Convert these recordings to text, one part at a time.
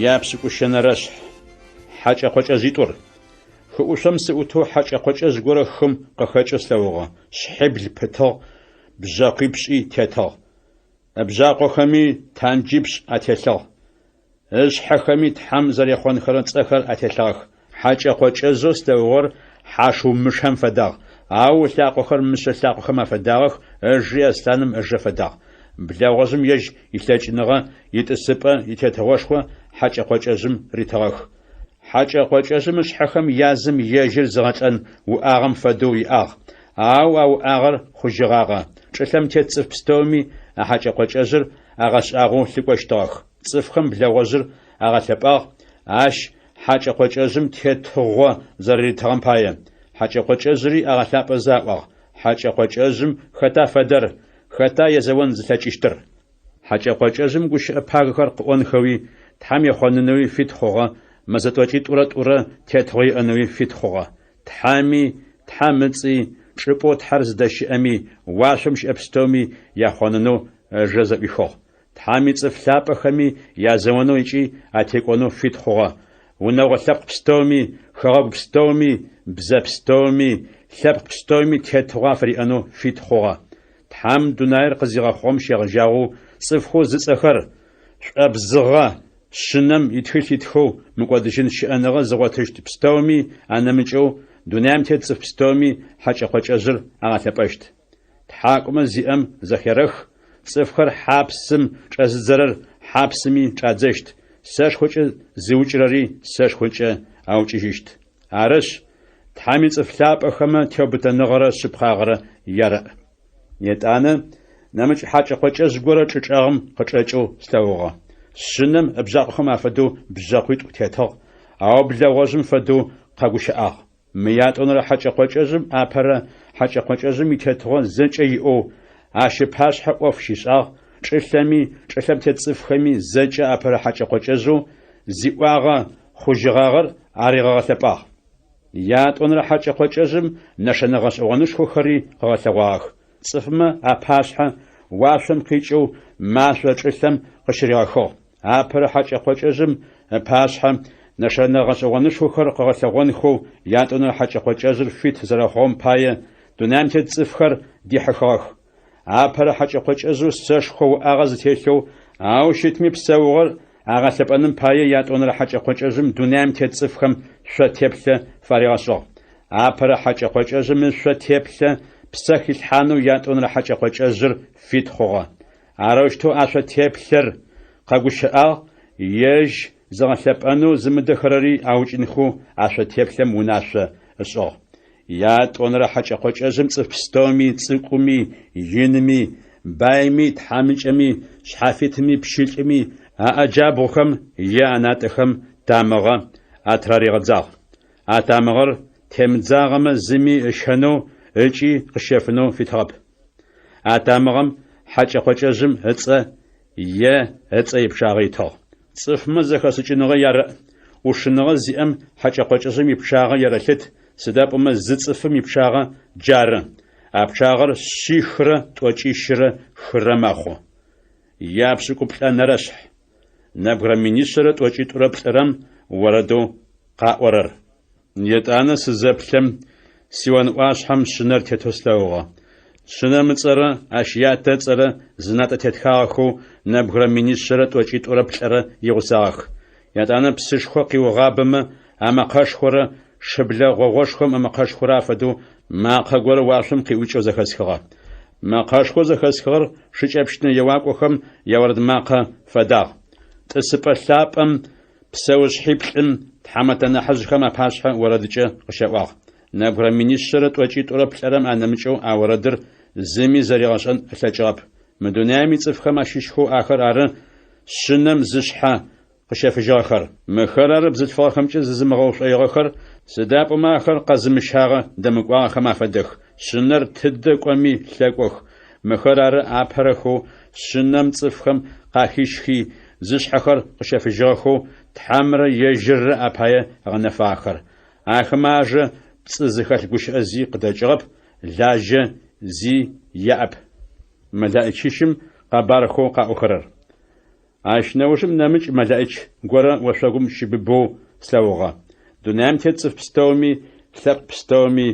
Япшӏыкӏущэнэрэшъхь. Хьакӏэ-къокӏэжъитӏур. Хыӏушъом сыӏутэу хьэкӏэ-къокӏэжъ горэ хым къыхэкӏэу слъэгъугъэ, шъхьибл пытыгъ, бжъэкъуипшӏи тетыгъ. Ыбжъакъохэми танджипшӏ ателъыгъ. Ышъхьэхэми Тхьэм зэрехъонхэрэ цӏэхэр ателъыгъэх. Хьэкӏэ-къокӏэжъэу слъэгъугъэр хьашыумышэм фэдагъ, ау ылъакъохэр мышъэ лъакъохэм афэдагъэх, ыжи аслъаным ыжэ фэдагъ. Блэгъожъым ежь илъэкӏыныгъэ, итӏысыпӏэ, итетыгъошхо хьэкӏэ-къокӏэжъым ритыгъэх. Хьэкӏэ-къокӏэжъым ышъхьэхэм язым ежьыр зыгъэлӏэн уӏагъэм фэдэу иӏагъ, ау а уӏагъэр хъужьыгъагъэ. Чӏылъэм тет цӏыф пстэуми а хьэкӏэ-къокӏэжъыр агъэшӏагъоу лъыкӏощтыгъэх. Цӏыфхэм блэгъожъыр агъэлъэпӏагъ, ащ хьэкӏэ-къокӏэжъым тетыгъо зэрэритыгъэм пае. Хьэкӏэ-къокӏэжъыри агъэлъапӏэзэ аӏуагъ, Хьэкӏэ-къокӏэжъым хэта фэдэр, хэта езэон зылъэкӏыщтыр? Хьэкӏэ-къокӏэжъым гущыӏэ пагэхэр къыӏонхэуи, Тхьэм ехъонынэуи фит хъугъэ, мэзэ тӏокӏитӏурэ тӏурэ тетыгъо иӏэнэуи фит хъугъэ. Тхьэми, Тхьэм ыцӏи, чӏыпӏэу Тхьэр зыдэщыӏэми, уашъом щыӏэ пстэуми яхъонынэу ыжэ зэӏуихыгъ. Тхьэм ицӏыф лъапӏэхэми язэонэу ыкӏи атекӏонэу фит хъугъэ. Унэгъо лъэпкъ пстэуми, хэгъэгу пстэуми, бзэ пстэуми, лъэпкъ пстэуми тетыгъо афыриӏэнэу фит хъугъэ. Тхьэм дунаир къызигъэхъугъэм щегъэжьагъэу цӏыфхэу зыцӏэхэр шӏуабзыгъэ Шъынэм итхылъ итхэу мыкӏодыжьын щыӏэныгъэ зыгъотыщт пстэуми анэмыкӏэу дунаим тет цӏыф пстэуми хьэкӏэ-къокӏэжъыр агъэлъэпӏэщт. Тхьакӏумэ зиӏэм зэхерэх, цӏыфхэр хьапсым чӏэзыдзэрэр хьапсыми чӏадзэщт, сэшхокӏэ зыукӏырэри сэшхокӏэ аукӏыжьыщт. Арышъ, Тхьэм ицӏыф лъапӏэхэмэ теубытэныгъэрэ шъыпкъагъэрэ ярэӏ. Етӏанэ нэмыкӏ хьакӏэ-къокӏэжъ горэ чӏы чӏэгъым къычӏэкӏэу слъэгъугъэ. Шъынэм ыбжъакъохэм афэдэу бжъэкъуитӏу тетыгъ, ау блэгъожъым фэдэу къэгущыӏагъ. Мы ятӏонэрэ хьэкӏэ-къокӏэжъым апэрэ хьэкӏэ-къокӏэжъым итетыгъо зэкӏэ иӏэу, ащ ыпашъхьэ ӏоф щишӏагъ, чӏылъэми, чӏылъэм тет цӏыфхэми зэкӏэ апэрэ хьэкӏэ-къокӏэжъэу зиӏуагъэ хъужьыгъагъэр аригъэгъэлъэпӏагъ. Ятӏонэрэ хьэкӏэ-къокӏэжъым нэшэнэ гъэшӏэгъонышхохэри къыгъэлъэгъуагъэх, цӏыфмэ апашъхьэ уашъом къикӏэу машӏо чӏылъэм къыщыригъэхыгъ. Апэрэ хьэкӏэ-къокӏэжъым ыпашъхьэ нэшэнэ гъэшӏэгъонышхохэр къыгъэлъэгъонхэу ятӏонэрэ хьэкӏэ-къокӏэжъыр фит зэрэхъугъэм пае дунаим тет цӏыфхэр дихьыхыгъэх. Апэрэ хьэкӏэ-къокӏэжъэу сэшхо уӏагъэ зытелъэу, ау щытми псэугъэр агъэлъэпӏэным пае ятӏонэрэ хьэкӏэ-къокӏэжъым дунаим тет цӏыфхэм шъо теплъэ фаригъэшӏыгъ. Апэрэ хьэкӏэ-къокӏэжъым ышъо теплъэ псэ хилъхьанэу ятӏонэрэ хьэкӏэ-къокӏэжъыр фит хъугъэ. Арэущтэу а шъо теплъэр къэгущыӏагъ, ежь зыгъэлъэпӏэнэу зымыдэхэрэри аукӏынхэу а шъо теплъэм унашъо ышӏыгъ. Ятӏонэрэ хьэкӏэ-къокӏэжъым цӏыф пстэуми, цӏыкӏуми, иными, байми, тхьамыкӏэми, шъхьафитми, пщылӏми аӏэ джабгъухэм е анатӏэхэм тамыгъэ атыраригъэдзагъ. А тамыгъэр темыдзагъэмэ зыми ыщэнэу ыкӏи къыщэфынэу фитыгъэп. А тамыгъэм хьэкӏэ-къокӏэжъым ыцӏэ е ыцӏэ ипчъагъэ итыгъ. Цӏыфмэ зэхэшӏыкӏыныгъэ ярэӏ, ӏушыныгъэ зиӏэм хьэкӏэ-къокӏэжъым ипчъагъэ ерэлъыт, сыда пӏомэ зы цӏыфым ипчъагъэ джары, а пчъагъэр шъихрэ тӏокӏищрэ хырэ мэхъу. Япшӏыкӏуплӏэнэрэшъхь. Нэбгырэ минишъэрэ тӏокӏитӏурэ плӏырэм орэдэу къаӏорэр. Етӏанэ сызэплъэм, Сион ӏуашъхьэм Шъынэр тетэу слъэгъугъэ. Шъынэм ыцӏэрэ ащ ятэ ыцӏэрэ зынатӏэ тетхагъэхэу нэбгырэ минишъэрэ тӏокӏитӏурэ плӏырэ игъусагъэх. Етӏанэ псышхо къиугъабэмэ амэкъэшхорэ шыблэ гъогъошхом ымэкъэшхорэ афэдэу макъэ горэ уашъом къиӏукӏэу зэхэсхыгъэ. Мэкъэшхоу зэхэсхыгъэр шыкӏэпщынэ еуакӏохэм яорэд макъэ фэдагъ. Тӏысыпӏэ лъапӏэм Псэушъхьиплӏым тхьамэтэ нахьыжъхэм апашъхьэ орэдыкӏэ къыщаӏуагъ. Нэбгырэ минишъэрэ тӏокӏитӏурэ плӏырэм анэмыкӏэу а орэдыр зыми зэригъэшӏэн ылъэкӏыгъэп. Мы дунаим ицӏыфхэм ащыщхэу ахэр ары Шъынэм зышъхьэ къыщэфыжьыгъэхэр. Мыхэр ары бзылъфыгъэхэмкӏэ зызымыгъэушӏоигъэхэр, сыда пӏомэ ахэр къэзымыщагъэ дэмыкӏуагъэхэм афэдэх. Шъынэр тыдэ кӏоми лъэкӏох. Мыхэр ары апэрэхэу Шъынэм цӏыфхэм къахищхи, зышъхьэхэр къыщэфыжьыгъэхэу Тхьэмрэ ежьыррэ апае ыгъэнэфагъэхэр. Ахэмэ ажэ пцӏы зыхэлъ гущыӏэ зи къыдэкӏыгъэп, лажьэ зи яӏэп. Мэлэӏичищым къэбархэу къаӏохэрэр. Ащ нэужым нэмыкӏ мэлэӏич горэ ошъогум щыбыбэу слъэгъугъэ. Дунаим тет цӏыф пстэуми, лъэпкъ пстэуми,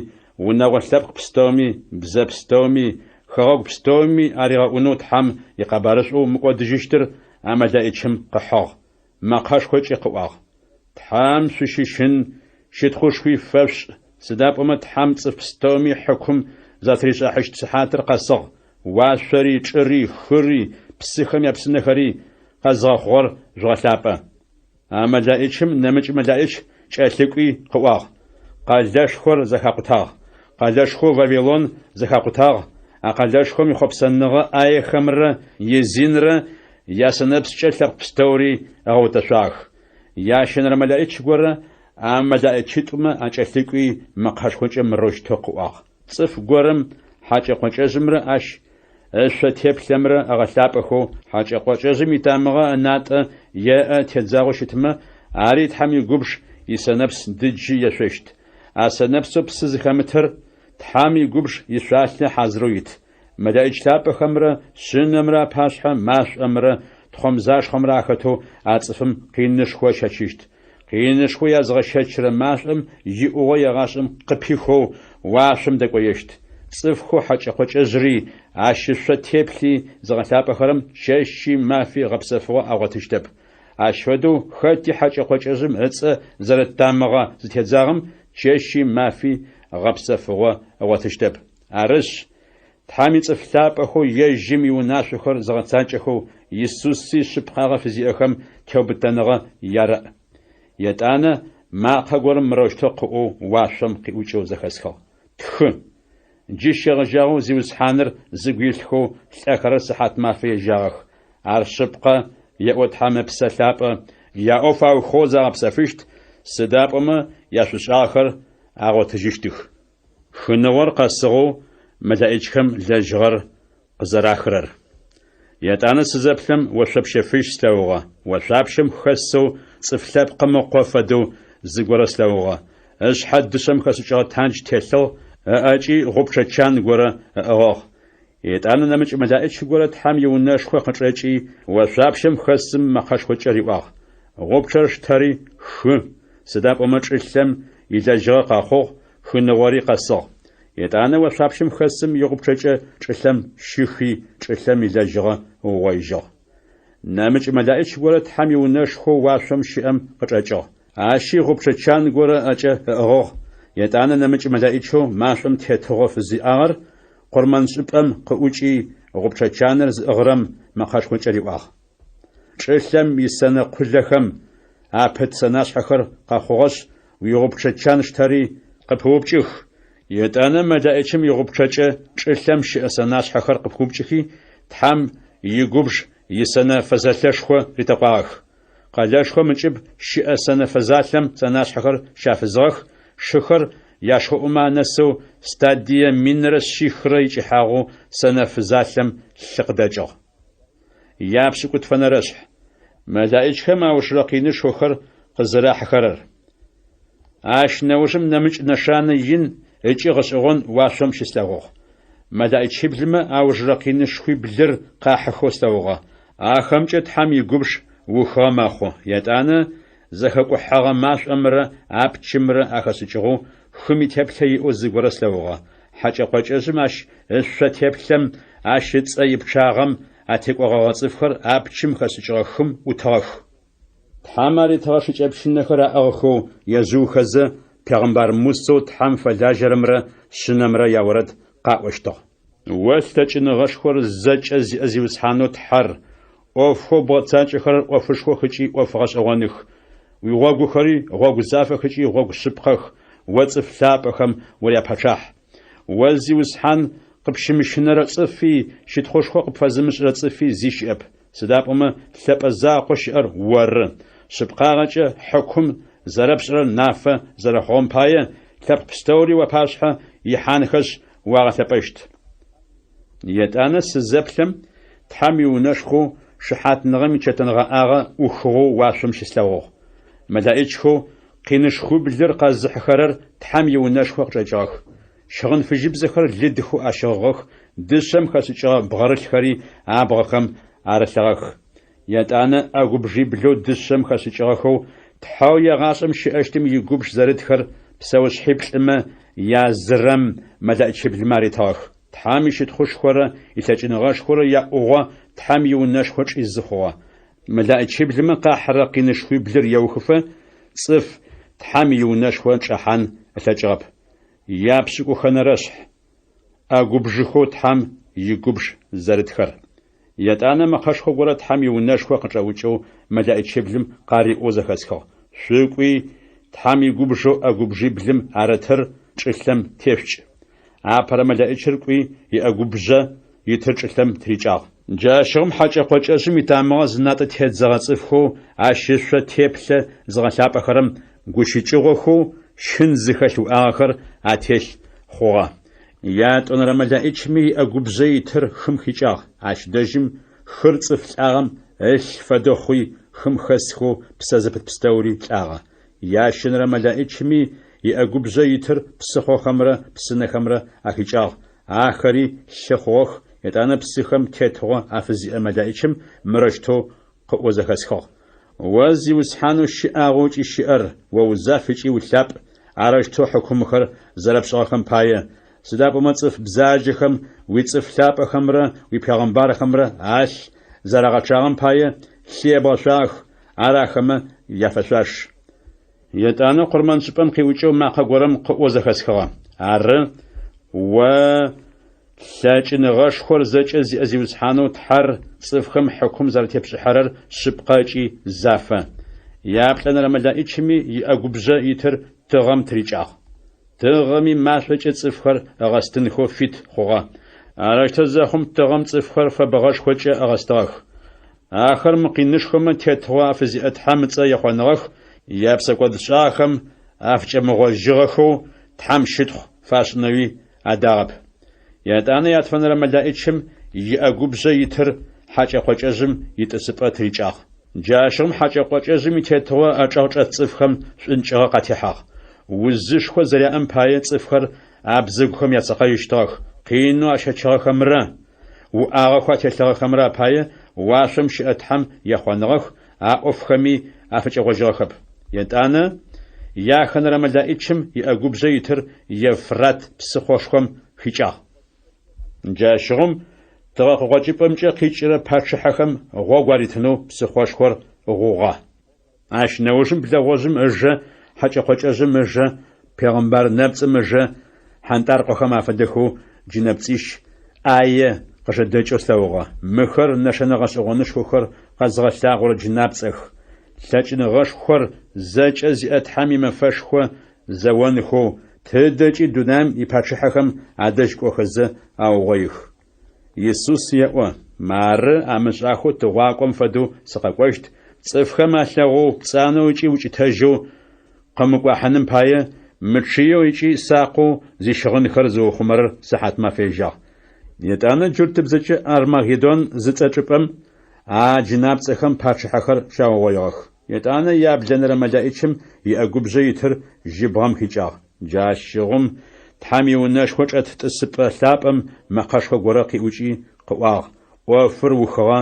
унэгъо лъэпкъ пстэуми, бзэ пстэуми, хэгъэгу пстэуми аригъэӏунэу Тхьэм икъэбарышӏоу мыкӏодыжьыщтыр а мэлэӏичым къыхьыгъ, мэкъэшхокӏи къыӏуагъ. Тхьэм шъущыщын, щытхъушхуи фэшъушӏ, сыда пӏомэ Тхьэм цӏыф пстэуми хьыкум затыришӏахьыщт сыхьатыр къэсыгъ, уашъори, чӏыри, хыри, псыхэм япсынэхэри къэзыгъэхъугъэр жъугъэлъапӏэ. А мэлэӏичым нэмыкӏ мэлэӏич кӏэлъыкӏуи къыӏуагъ, Къэлэшхор зэхакъутагъ! Къэлэшхоу Вавилон зэхакъутагъ! А къэлэшхом ихъопсэныгъэ ӏаехэмрэ изинрэ ясэнэпскӏэ лъэпкъ пстэури ыгъэутэшъуагъэх. Ящэнэрэ мэлэӏич горэ а мэлэӏичитӏумэ акӏэлъыкӏуи мэкъэшхокӏэ мырэущтэу къыӏуагъ, Цӏыф горэм хьакӏэ-къокӏэжъымрэ ащ ышъо теплъэмрэ ыгъэлъапӏэхэу, хьакӏэ-къокӏэжъым итамыгъэ ынатӏэ е ыӏэ тедзагъэу щытмэ, ари Тхьэм игубж исэнэпс дыджы ешъощт. А сэнэпсэу псы зыхэмытыр Тхьэм игубж ишъуалъэ хьазырэу ит. Мэлэӏич лъапӏэхэмрэ Шъынэмрэ апашъхьэ машӏомрэ тхъомзашхъомрэ ахэтэу а цӏыфым къинышхо ыщэчыщт. Къинышхо языгъэщэчырэ машӏом иӏугъо егъашӏэм къыпихэу уашъом дэкӏоещт. Цӏыфхэу хьэкӏэ-къокӏэжъри, ащ ышъо теплъи зыгъэлъапӏэхэрэм чэщи мафи гъэпсэфыгъо агъотыщтэп. Ащ фэдэу хэти хьэкӏэ-къокӏэжъым ыцӏэ зэрыт тамыгъэ зытедзагъэм чэщи мафи гъэпсэфыгъо ыгъотыщтэп. Арышъ, Тхьэм ицӏыф лъапӏэхэу ежьым иунашъохэр зыгъэцакӏэхэу Исуси шъыпкъагъэ фызиӏэхэм теубытэныгъэ ярэӏ. Етӏанэ макъэ горэм мырэущтэу къыӏоу уашъом къиӏукӏэу зэхэсхыгъ: Тхы! Джы щегъэжьагъэу Зиусхьаныр зыгу илъхэу лӏэхэрэр сыхьатмафэ ежьагъэх. Ар шъыпкъэ, еӏо Тхьэм Ыпсэ Лъапӏэ, яӏоф аухыгъэу загъэпсэфыщт, сыда пӏомэ яшӏушӏагъэхэр агъотыжьыщтых. Хыныгъор къэсыгъэу мэлэӏичхэм лэжьыгъэр къызэрахырэр. Етӏанэ сызэплъэм ошъопщэ фыжь слъэгъугъэ. Ошъуапщэм хэсэу Цӏыф Лъэпкъым Ыкъо фэдэу зыгорэ слъэгъугъэ. Ышъхьэ дышъэм хэшӏыкӏыгъэ тандж телъыгъ, ыӏэкӏи гъупчъэ чан горэ ыӏыгъыгъ. Етӏанэ нэмыкӏ мэлэӏич горэ Тхьэм иунэшхо къычӏэкӏи, ошъуапщэм хэсым мэкъэшхокӏэ риӏуагъ, Гъупчъэр штэри, хы, сыда пӏомэ чӏылъэм илэжьыгъэ къэхъугъ, хыныгъори къэсыгъ. Етӏанэ ошъуапщэм хэсым игъупчъэкӏэ чӏылъэм щихи, чӏылъэм илэжьыгъэ ыугъоижьыгъ. Нэмыкӏ мэлэӏич горэ Тхьэм иунэшхоу уашъом щыӏэм къычӏэкӏыгъ. Ащи гъупчъэ чан горэ ыӏэкӏэ ыӏыгъыгъ. Етӏанэ нэмыкӏ мэлэӏичэу машӏом тетыгъо фызиӏагъэр къурмэншӏыпӏэм къыӏукӏи, гъупчъэ чаныр зыӏыгъырэм мэкъэшхокӏэ риӏуагъ. Чӏылъэм исэнэ къулэхэм апыт сэнашъхьэхэр къэхъугъэшъ, уигъупчъэ чан штэри, къыпыупкӏых. Етӏанэ мэлэӏичым игъупчъэкӏэ чӏылъэм щыӏэ сэнашъхьэхэр къыпыупкӏыхи, Тхьэм игубж исэнэ фэзэлъэшхо ритэкъуагъэх. Къэлэшхом ыкӏыб щыӏэ сэнэ фэзалъэм сэнашъхьэхэр щафызыгъэх, шыхэр яшхоӏумэ анэсэу стадие минрэ шъихрэ икӏыхьагъэу сэнэ фызалъэм лъы къыдэкӏыгъ. Япшӏыкӏутфэнэрэшъхь. Мэлаӏичхэм аужырэ къинышхохэр къызэрахьыхэрэр. Ащ нэужым нэмыкӏ нэшанэ ин ыкӏи гъэшӏэгъон уашъом щыслъэгъугъ. Мэлаӏичиблымэ аужырэ къинышхуиблыр къахьыхэу слъэгъугъэ. Ахэмкӏэ Тхьэм игубж ухыгъэ мэхъу. Етӏанэ зэхэкӏухьэгъэ машӏомрэ апчымрэ ахэшӏыкӏыгъэу хым итеплъэ иӏэу зыгорэ слъэгъугъэ. Хьэкӏэ-къокӏэжъым ащ ышъо теплъэм, ащ ыцӏэ ипчъагъэм атекӏогъэгъэ цӏыфхэр апчым хэшӏыкӏыгъэ хым ӏутыгъэх. Тхьэм аритыгъэ шыкӏэпщынэхэр аӏыгъхэу ежъыухэзэ, пегъымбар Мусэу Тхьэм фэлажьэрэмрэ Шъынэмрэ яорэд къаӏощтыгъ. О лъэкӏыныгъэшхор зэкӏэ зиӏэ Зиусхьанэу Тхьэр, ӏофхэу бгъэцакӏэхэрэр ӏофышхох ыкӏи ӏоф гъэшӏэгъоных. Уигъогухэри гъогу зафэх ыкӏи гъогу шъыпкъэх, о цӏыф лъапӏэхэм уряпэчъахь. О, Зиусхьан, къыпщымыщынэрэ цӏыфи, щытхъушхо къыпфэзымышӏырэ цӏыфи зи щыӏэп. Сыда пӏомэ лъэпӏэ закъоу щыӏэр оры, шъыпкъагъэкӏэ хьыкум зэрэпшӏырэр нафэ зэрэхъугъэм пае, лъэпкъ пстэури уапашъхьэ ихьанхэшъ, уагъэлъэпӏэщт. Етӏанэ сызэплъэм, Тхьэм иунэшхоу шыхьатныгъэм ичэтэнгъэӏагъэ ӏухыгъэу уашъом щыслъэгъугъ. Мэлэӏичхэу къинышхуиблыр къэзыхьыхэрэр Тхьэм иунэшхо къычӏэкӏыгъэх. Щыгъын фыжьыбзэхэр лыдхэу ащыгъыгъэх, дышъэм хэшӏыкӏыгъэ бгъэрылъхэри абгъэхэм арылъыгъэх. Етӏанэ ӏэгубжъиблэу дышъэм хэшӏыкӏыгъэхэу Тхьэу егъашӏэм щыӏэщтым игубж зэрытхэр псэушъхьиплӏымэ язырэм мэлэӏичиблымэ аритыгъэх. Тхьэм ищытхъушхорэ илъэкӏыныгъэшхорэ яӏугъо Тхьэм иунэшхо чӏизы хъугъэ. Мэлэӏичиблымэ къахьырэ къинышхуиблыр еухыфэ, цӏыф Тхьэм иунэшхо чӏэхьан ылъэкӏыгъэп. Япшӏыкӏухэнэрэшъхь. ӏэгубжъэхэу Тхьэм игубж зэрытхэр. Етӏанэ мэкъэшхо горэ Тхьэм иунэшхо къычӏэӏукӏэу мэлэӏичиблым къариӏоу зэхэсхыгъ, Шъукӏуи, Тхьэм игубжэу ӏэгубжъиблым арытыр чӏылъэм тешъукӏ. Апэрэ мэлэӏичыр кӏуи, иӏэгубжъэ итыр чӏылъэм тырикӏагъ. Джащыгъум хьэкӏэ-къокӏэжъым итамыгъэ зынатӏэ тедзэгъэ цӏыфхэу ащ ышъо теплъэ зыгъэлъапӏэхэрэм гущыкӏыгъохэу щын зыхэлъ уӏагъэхэр ателъ хъугъэ. Ятӏонэрэ мэлэӏичми иӏэгубжъэ итыр хым хикӏагъ. Ащ дэжьым хыр цӏыф лӏагъэм ылъ фэдэу хъуи, хым хэсхэу псэ зыпыт пстэури лӏагъэ. Ящэнэрэ мэлэӏичми иӏэгубжъэ итыр псыхъохэмрэ псынэхэмрэ ахикӏагъ, ахэри лъы хъугъэх, етӏанэ псыхэм тетыгъо афызиӏэ мэлэӏичым мырэущтэу къыӏоу зэхэсхыгъ, О Зиусхьанэу щыӏагъэу ыкӏи щыӏэр, о узаф ыкӏи улъапӏ, арэущтэу хьыкумхэр зэрэпшӏыгъэхэм пае, сыда пӏомэ цӏыф бзаджэхэм уицӏыф лъапӏэхэмрэ уипегъэмбархэмрэ алъ зэрагъэчъагъэм пае лъы ебгъэшъуагъэх, ар ахэмэ яфэшъуаш. Етӏанэ къурмэншӏыпӏэм къиӏукӏэу макъэ горэм къыӏоу зэхэсхыгъэ, Ары, о лъэкӏыныгъэшхор зэкӏэ зиӏэ Зиусхьанэу Тхьэр цӏыфхэм хьыкум зэрэтепшӏыхьэрэр шъыпкъэ ыкӏи зафэ. Яплӏэнэрэ мэлэӏичми иӏэгубжъэ итыр тыгъэм тырикӏагъ. Тыгъэми машӏокӏэ цӏыфхэр ыгъэстынхэу фит хъугъэ. Арэущтэу зэхъум тыгъэм цӏыфхэр фэбэгъэшхокӏэ ыгъэстыгъэх. Ахэр мы къинышхомэ тетыгъо афызиӏэ Тхьэм ыцӏэ ехъоныгъэх, япсэкӏодшӏагъэхэм афыкӏэмыгъожьыгъэхэу Тхьэм щытхъу фашӏынэуи адагъэп. Етӏанэ ятфэнэрэ мэлэӏичым иӏэгубжъэ итыр хьакӏэ-къокӏэжъым итӏысыпӏэ тырикӏагъ. Джащыгъум хьакӏэ-къокӏэжъым итетыгъо ычӏэгъ чӏэт цӏыфхэм шӏункӏыгъэ къатехьагъ. Узышхо зэряӏэм пае цӏыфхэр абзэгухэм яцэкъэжьыщтыгъэх, къинэу ащэчыгъэхэмрэ уӏагъэхэу ателъыгъэхэмрэ апае уашъом щыӏэ Тхьэм ехъоныгъэх, а ӏофхэми афыкӏэгъожьыгъэхэп. Етӏанэ яхэнэрэ мэлэӏичым иӏэгубжъэ итыр Евфрат псыхъошхом хикӏагъ. Джащыгъум тыгъэ къыкъокӏыпӏэмкӏэ къикӏырэ пачъыхьэхэм гъогу аритынэу псыхъошхор гъугъэ. Ащ нэужым блэгъожъым ыжэ, хьэкӏэ-къокӏэжъым ыжэ, пегъымбар нэпцӏым ыжэ, хьантӏаркъохэм афэдэхэу джынэпцӏищ ӏае къыжэдэкӏэу слъэгъугъэ. Мыхэр нэшэнэ гъэшӏэгъонышхохэр къэзыгъэлъагъорэ джынапцӏэх. Лъэкӏыныгъэшхор зэкӏэ зиӏэ Тхьэм имэфэшхо зэонхэу, тыдэкӏи дунаим ипачъыхьэхэм адэжь кӏохэзэ аугъоих. Исус еӏо, Мары, амышӏахэу тыгъуакӏом фэдэу сыкъэкӏощт, цӏыфхэм алъэгъоу пцӏанэу ыкӏи укӏытэжьэу къымыкӏуахьыным пае, мычъыеу ыкӏи сакъэу зищыгъынхэр зыухъумэрэр сыхьатмафэ ежьагъ. Етӏанэ джуртыбзэкӏэ Армагеддон зыцӏэ чӏыпӏэм а джынапцӏэхэм пачъыхьэхэр щаугъоигъэх. Етӏанэ яблэнэрэ мэлэӏичым иӏэгубжъэ итыр жьыбгъэм хикӏагъ. Джащыгъум Тхьэм иунэшхо чӏэт тӏысыпӏэ лъапӏэм мэкъэшхо горэ къиӏукӏи къыӏуагъ, ӏофыр ухыгъэ.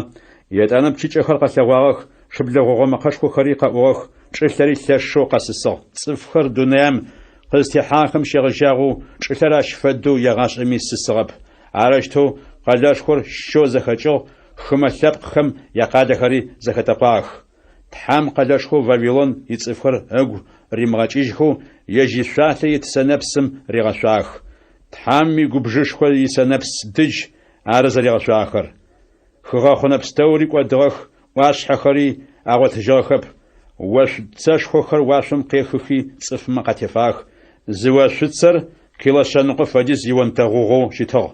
Етӏанэ пчыкӏэхэр къэлъэгъуагъэх, шыблэ гъогъо мэкъэшхохэри къэӏугъэх, чӏылъэри лъэшэу къэсысыгъ. Цӏыфхэр дунаим къызтехьагъэхэм щегъэжьагъэу чӏылъэр ащ фэдэу егъашӏэми сысыгъэп. Арэущтэу къэлэшхор щэу зэхэкӏыгъ, хымэ лъэпкъхэм якъалэхэри зэхэтэкъуагъэх. Тхьэм къэлэшхоу Вавилон ицӏыфхэр ыгу римыгъэкӏыжьхэу ежь ишъуалъэ ит сэнэпсым ригъэшъуагъэх. Тхьэм игубжышхо исэнэпс дыдж ары зэригъэшъуагъэхэр. Хыгъэхъунэ пстэури кӏодыгъэх, ӏуашъхьэхэри агъотыжьыгъэхэп. Ошъу цэшхохэр уашъом къехыхи цӏыфмэ къатефагъэх. Зы ошъуцэр кило шъэныкъо фэдиз ионтэгъугъэу щытыгъ.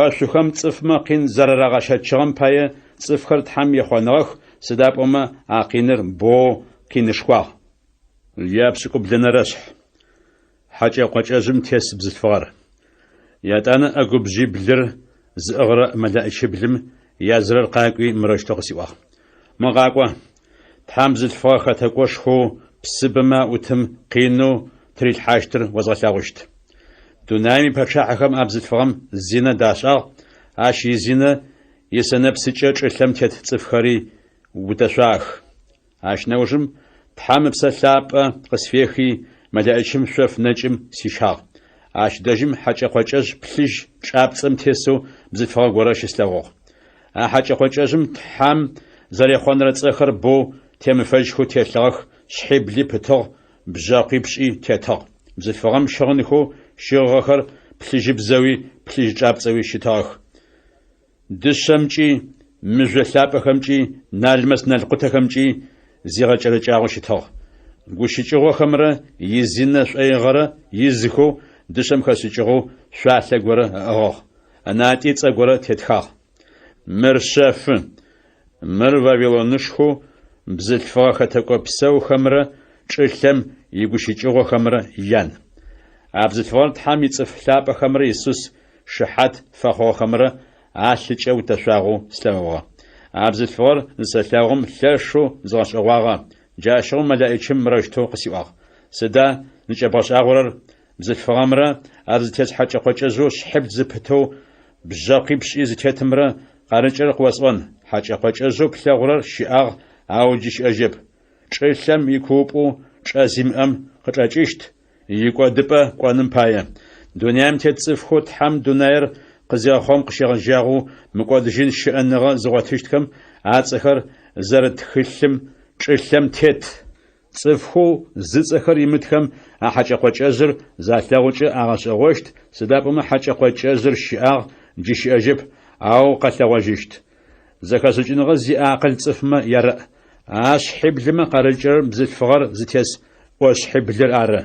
Ошъухэм цӏыфмэ къин зэрарагъэщэчыгъэм пае цӏыфхэр Тхьэм ехъоныгъэх, сыда пӏомэ а къиныр боу къинышхуагъ. Япшӏыкӏублэнэрэшъхь. Хьэкӏэ-къокӏэжъым тес бзылъфыгъэр. Етӏанэ ӏэгубжъиблыр зыӏыгъырэ мэлэӏичиблым язырэр къакӏуи мырэущтэу къысиӏуагъ: Мо къакӏо, Тхьэм бзылъфыгъэ хэтэкӏошхоу псыбэмэ аӏутым къинэу тырилъхьащтыр озгъэлъэгъущт. Дунаим ипэчъахьэхэм а бзылъфыгъэм зинэ дашӏагъ, ащ изинэ исэнэпсыкӏэ чӏылъэм тет цӏыфхэри утэшъуагъэх. Ащ нэужым Тхьэм Ыпсэ Лъапӏэ къысфехи, мэлэӏичым шъоф нэкӏым сищагъ. Ащ дэжьым хьэкӏэ-къокӏэжъ плъыжь чӏапцӏэм тесэу бзылъфыгъэ горэ щыслъэгъугъ. А хьэкӏэ-къокӏэжъым Тхьэм зэрехъонырэ цӏэхэр боу темыфэжьхэу телъыгъэх, шъхьибли пытыгъ, бжъэкъуипшӏи тетыгъ. Бзылъфыгъэм щыгъынхэу щыгъыгъэхэр плъыжьыбзэуи плъыжь чӏапцӏэуи щытыгъэх. Дышъэмкӏи, мыжъо лъапӏэхэмкӏи, налмэс-налкъутэхэмкӏи зигъэкӏэрэкӏагъэу щытыгъ. Гущыкӏыгъохэмрэ изинэ шӏоигъэрэ изхэу дышъэм хэшӏыкӏыгъэу шъуалъэ горэ ыӏыгъыгъ. Ынатӏи цӏэ горэ тетхагъ. Мыр шъэфы. Мыр Вавилонышхоу бзылъфыгъэ хэтэкӏо псэухэмрэ чӏылъэм игущыкӏыгъохэмрэ ян. А бзылъфыгъэр Тхьэм ицӏыф лъапӏэхэмрэ Исус шыхьат фэхъугъэхэмрэ алъыкӏэ утэшъуагъэу слъэгъугъэ. А бзылъфыгъэр зысэлъэгъум лъэшэу згъэшӏэгъуагъэ, джащыгъум мэлэӏичым мырэущтэу къысиӏуагъ, Сыда зыкӏэбгъэшӏагъорэр? Бзылъфыгъэмрэ ар зытес хьэкӏэ-къокӏэжъэу шъхьибл зыпытэу бжъэкъуипшӏи зытетымрэ къарыкӏырэр къыосӏон, хьэкӏэ-къокӏэжъэу плъэгъурэр щыӏагъ, ау джы щыӏэжьэп. Чӏылъэм икуупӏэу чӏэ зимыӏэм къычӏэкӏыщт, икӏодыпӏэ кӏоным пае. Дунаим тет цӏыфхэу Тхьэм дунаир къызегъэхъум къыщегъэжьагъэу мыкӏодыжьын щыӏэныгъэ зыгъотыщтхэм ацӏэхэр зэрыт тхылъым чӏылъэм тет. Цӏыфхэу зыцӏэхэр имытхэм а хьэкӏэ-къокӏэжъыр залъэгъукӏэ агъэшӏэгъощт, сыда пӏомэ хьэкӏэ-къокӏэжъыр щыӏагъ, джы щыӏэжьэп, ау къэлъэгъожьыщт. Зэхэшӏыкӏыныгъэ зиӏэ акъыл цӏыфмэ ярэӏ. А шъхьиблымэ къарыкӏырэр бзылъфыгъэр зытес ӏошъхьиблыр ары.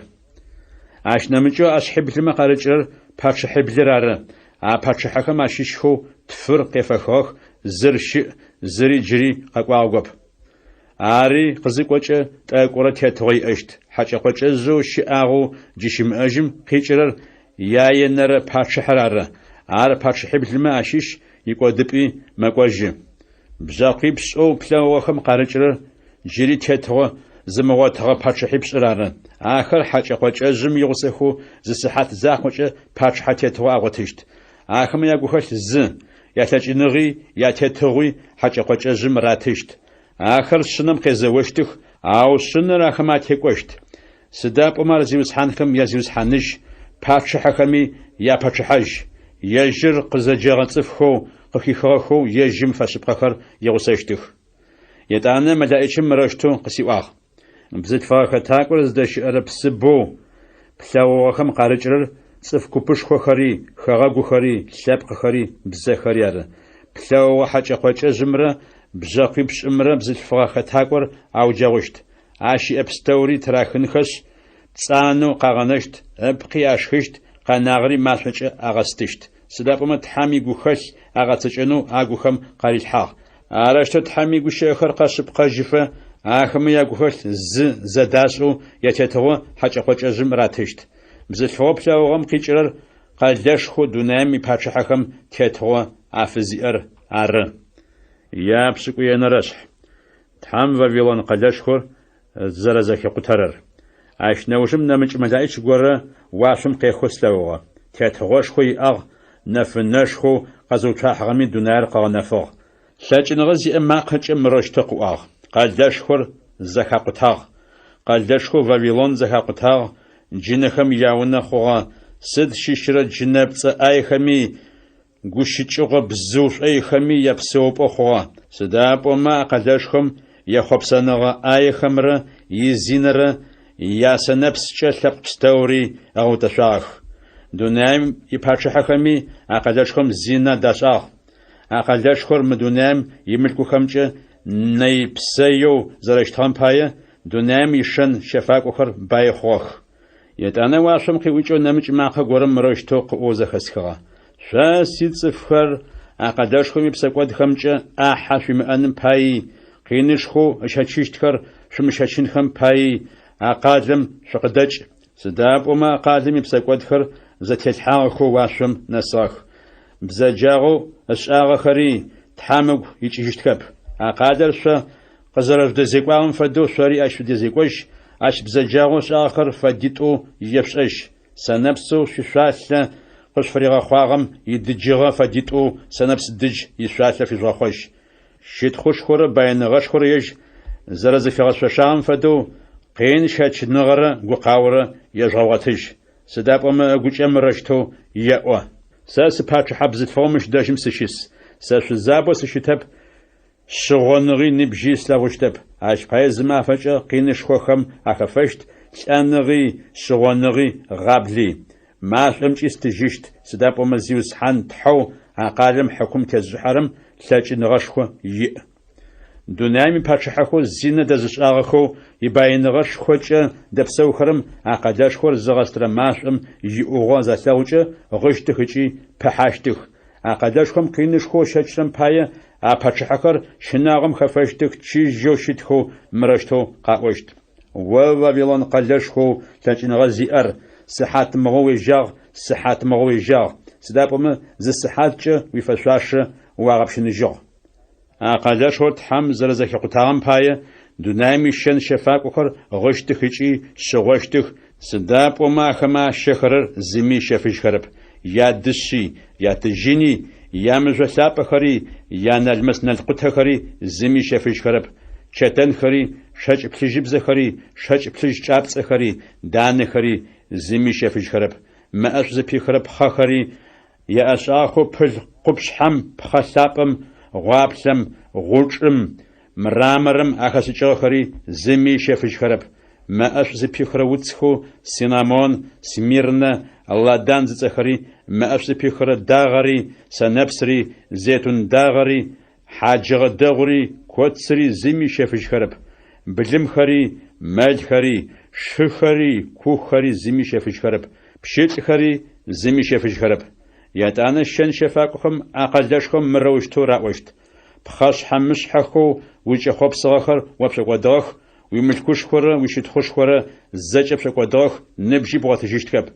Ащ нэмыкӏэу а шъхьиблымэ къарыкӏырэр пачъыхьиблыр ары. А пачъыхьэхэм ащыщхэу тфыр къефэхыгъэх, зыр щыӏ, зыри джыри къэкӏуагъэгоп. Ари къызыкӏокӏэ тӏэкӏурэ тетыгъо иӏэщт. Хьэкӏэ-къокӏэжъэу щыӏагъэу джы щымыӏэжьым къикӏырэр яенэрэ пачъыхьэр ары. Ар пачъыхьиблымэ ащыщ, икӏодыпӏи мэкӏожьы. Бжъэкъуипшӏэу плъэгъугъэхэм къарыкӏырэр джыри тетыгъо зымыгъотыгъэ пачъыхьипшӏыр ары. Ахэр хьэкӏэ-къокӏэжъым игъусэхэу зы сыхьат закъокӏэ пачъыхьэ тетыгъо агъотыщт. Ахэмэ ягухэлъ зы, ялъэкӏыныгъи ятетыгъуи хьэкӏэ-къокӏэжъым ратыщт. Ахэр Шъынэм къезэощтых, ау Шъынэр ахэмэ атекӏощт. Сыда пӏомэ ар зиусхьанхэм я Зиусхьаныжь, пачъыхьэхэми япачъыхьэжь. Ежьыр къызэджэгъэ цӏыфхэу къыхихыгъэхэу ежьым фэшъыпкъэхэр игъусэщтых. Етӏанэ мэлэӏичым мырэущтэу къысиӏуагъ. Бзылъфыгъэ хэтакӏор зыдэщыӏэрэ псыбэу плъэгъугъэхэм къарыкӏырэр цӏыф купышхохэри, хэгъэгухэри, лъэпкъхэри, бзэхэри ары. Плъэгъугъэ хьэкӏэ-къокӏэжъымрэ бжъэкъуипшӏымрэ бзылъфыгъэ хэтакӏор ауджэгъущт. Ащ иӏэ пстэури тырахынхэшъ, пцӏанэу къагъэнэщт, ыпкъи ашхыщт, къэнагъэри машӏокӏэ агъэстыщт. Сыда пӏомэ Тхьэм игухэлъ агъэцэкӏэнэу агухэм къарилъхьагъ. Арэущтэу Тхьэм игущыӏэхэр къэшъыпкъэжьыфэ, ахэмэ ягухэлъ зы зэдашӏэу ятетыгъо хьэкӏэ-къокӏэжъым ратыщт. Бзылъфыгъэу плъэгъугъэм къикӏырэр къэлэшхоу дунаим ипачъыхьэхэм тетыгъо афызиӏэр ары. Япшӏыкӏуенэрэшъхь. Тхьэм Вавилон къэлэшхор зэрэзэхикъутэрэр. Ащ нэужым нэмыкӏ мэлэӏич горэ уашъом къехэу слъэгъугъэ. Тетыгъошхо иӏагъ, нэфынэшхоу къэзыуцуахьыгъэми дунаир къыгъэнэфыгъ. Лъэкӏыныгъэ зиӏэ макъэкӏэ мырэущтэу къыӏуагъ, Къэлэшхор зэхакъутагъ! Къэлэшхоу Вавилон зэхакъутагъ, джынэхэм яунэ хъугъэ, сыд щыщрэ джынэпцӏэ ӏайхэми, гущыкӏыгъо бзыу шӏойхэми япсэупӏэу хъугъэ, сыда пӏомэ а къэлэшхом ехъопсэныгъэ ӏаехэмрэ изинэрэ ясэнэпскӏэ лъэпкъ пстэури ыгъэутэшъуагъэх. Дунаим ипачъыхьэхэми а къэлэшхом зинэ дашӏагъ. А къэлэшхор мы дунаим имылъкухэмкӏэ нэй-псэеу зэрэщытыгъэм пае дунаим ишэн щэфакӏохэр баи хъугъэх. Етӏанэ уашъом къиӏукӏэу нэмыкӏ макъэ горэм мырэущтэу къыӏоу зэхэсхыгъэ, Шъо, сицӏыфхэр, а къэлэшхом ипсэкӏодхэмкӏэ ӏахьэ шъуимыӏэным паий, къинышхоу ыщэчыщтхэр шъумыщэчынхэм паий а къалэм шъукъыдэкӏ, сыда пӏомэ а къалэм ипсэкӏодхэр зэтелъхьагъэхэу уашъом нэсыгъэх. Бзэджагъэу ышӏагъэхэри Тхьэм ыгу икӏыжьыщтхэп. А къалэр шъо Къызэрэжъудэзекӏуагъэм фэдэу шъори ащ шъудезекӏожь, ащ бзэджагъэу ышӏагъэхэр фэдитӏоу ешъушӏэжь. Сэнэпсэу шъуишъуалъэ къышъуфыригъэхъуагъэм идыджыгъэ фэдитӏоу сэнэпс дыдж ишъуалъэ фижъугъэхъожь. Щытхъушхорэ баиныгъэшхорэ ежь зэрэзыфигъэшъошагъэм фэдэу, къин щэчыныгъэрэ гукъаорэ ежъугъэгъотыжь. Сыда пӏомэ ыгукӏэ мырэущтэу еӏо. Сэ сыпачъыхьэ бзылъфыгъэу мыщ дэжьым сыщыс. Сэ шъузабэу сыщытэп, шъыгъоныгъи ныбжьи слъэгъущтэп. Ащ пае зы мафэкӏэ къинышхохэм ахэфэщт, лӏэныгъи, шъыгъоныгъи, гъабли. Машӏомкӏи стыжьыщт, сыда пӏомэ Зиусхьан Тхьэу а къалэм хьыкум тезышӏыхьэрэм лъэкӏыныгъэшхо иӏ. Дунаим ипачъыхьэхэу зинэ дэзышӏагъэхэу ибаиныгъэшхокӏэ дэпсэухэрэм а къэлэшхор зыгъэстырэ машӏом иӏугъо залъэгъукӏэ гъыщтых ыкӏи пыхьащтых. А къэлэшхом къинышхоу ыщэчрэм пае а пачъыхьэхэр щынагъом хэфэщтых, чыжьэу щытхэу мырэущтэу къаӏощт. О Вавилон къэлэшхоу лъэкӏыныгъэ зиӏэр, сыхьатмыгъо уежьагъ, сыхьатмыгъо уежьагъ, сыда пӏомэ зы сыхьаткӏэ уифэшъуашэ уагъэпщыныжьыгъ. А къэлэшхор Тхьэм зэрэзэхикъутагъэм пае, дунаим ищэн-щэфакӏохэр гъыщтых ыкӏи шъыгъощтых, сыда пӏомэ ахэмэ ащэхэрэр зыми ыщэфыжьхэрэп, ядышъи, ятыжьыни, ямыжъо лъапӏэхэри, яналмэс-налкъутэхэри зыми ыщэфыжьхэрэп, чэтэнхэри, шэкӏ плъыжьыбзэхэри, шэкӏ плъыжь чӏапцӏэхэри, данэхэри зыми ыщэфыжьхэрэп, мэӏэшӏу зыпихырэ пхъэхэри, Яӏэшӏагъэхэу пыл къупшъхьэм, пхъэ лъапӏэм, гъуаплъэм, гъучӏым, мраморым ахэшӏыкӏыгъэхэри зыми ыщэфыжьхэрэп. Мэӏэшӏу зыпихырэ уцхэу цинамон, смирнэ, ладан зыцӏэхэри, мэӏэшӏу зыпихырэ дагъэри, сэнэпсри, зейтун дагъэри, Хьаджыгъэ дэгъури, коцыри зыми ыщэфыжьхэрэп. Былымхэри, мэлхэри, шыхэри, кухэри зыми ыщэфыжьхэрэп, пщылӏхэри зыми ыщэфыжьхэрэп. Етӏанэ щэн-щэфакӏохэм а къэлэшхом мырэущтэу раӏощт, Пхъэшъхьэ-мышъхьэхэу узкӏэхъопсыгъэхэр о пшӏокӏодыгъэх, уимылъкушхорэ уищытхъушхорэ зэкӏэ пшӏокӏодыгъэх, ныбжьи бгъотыжьыщтхэп.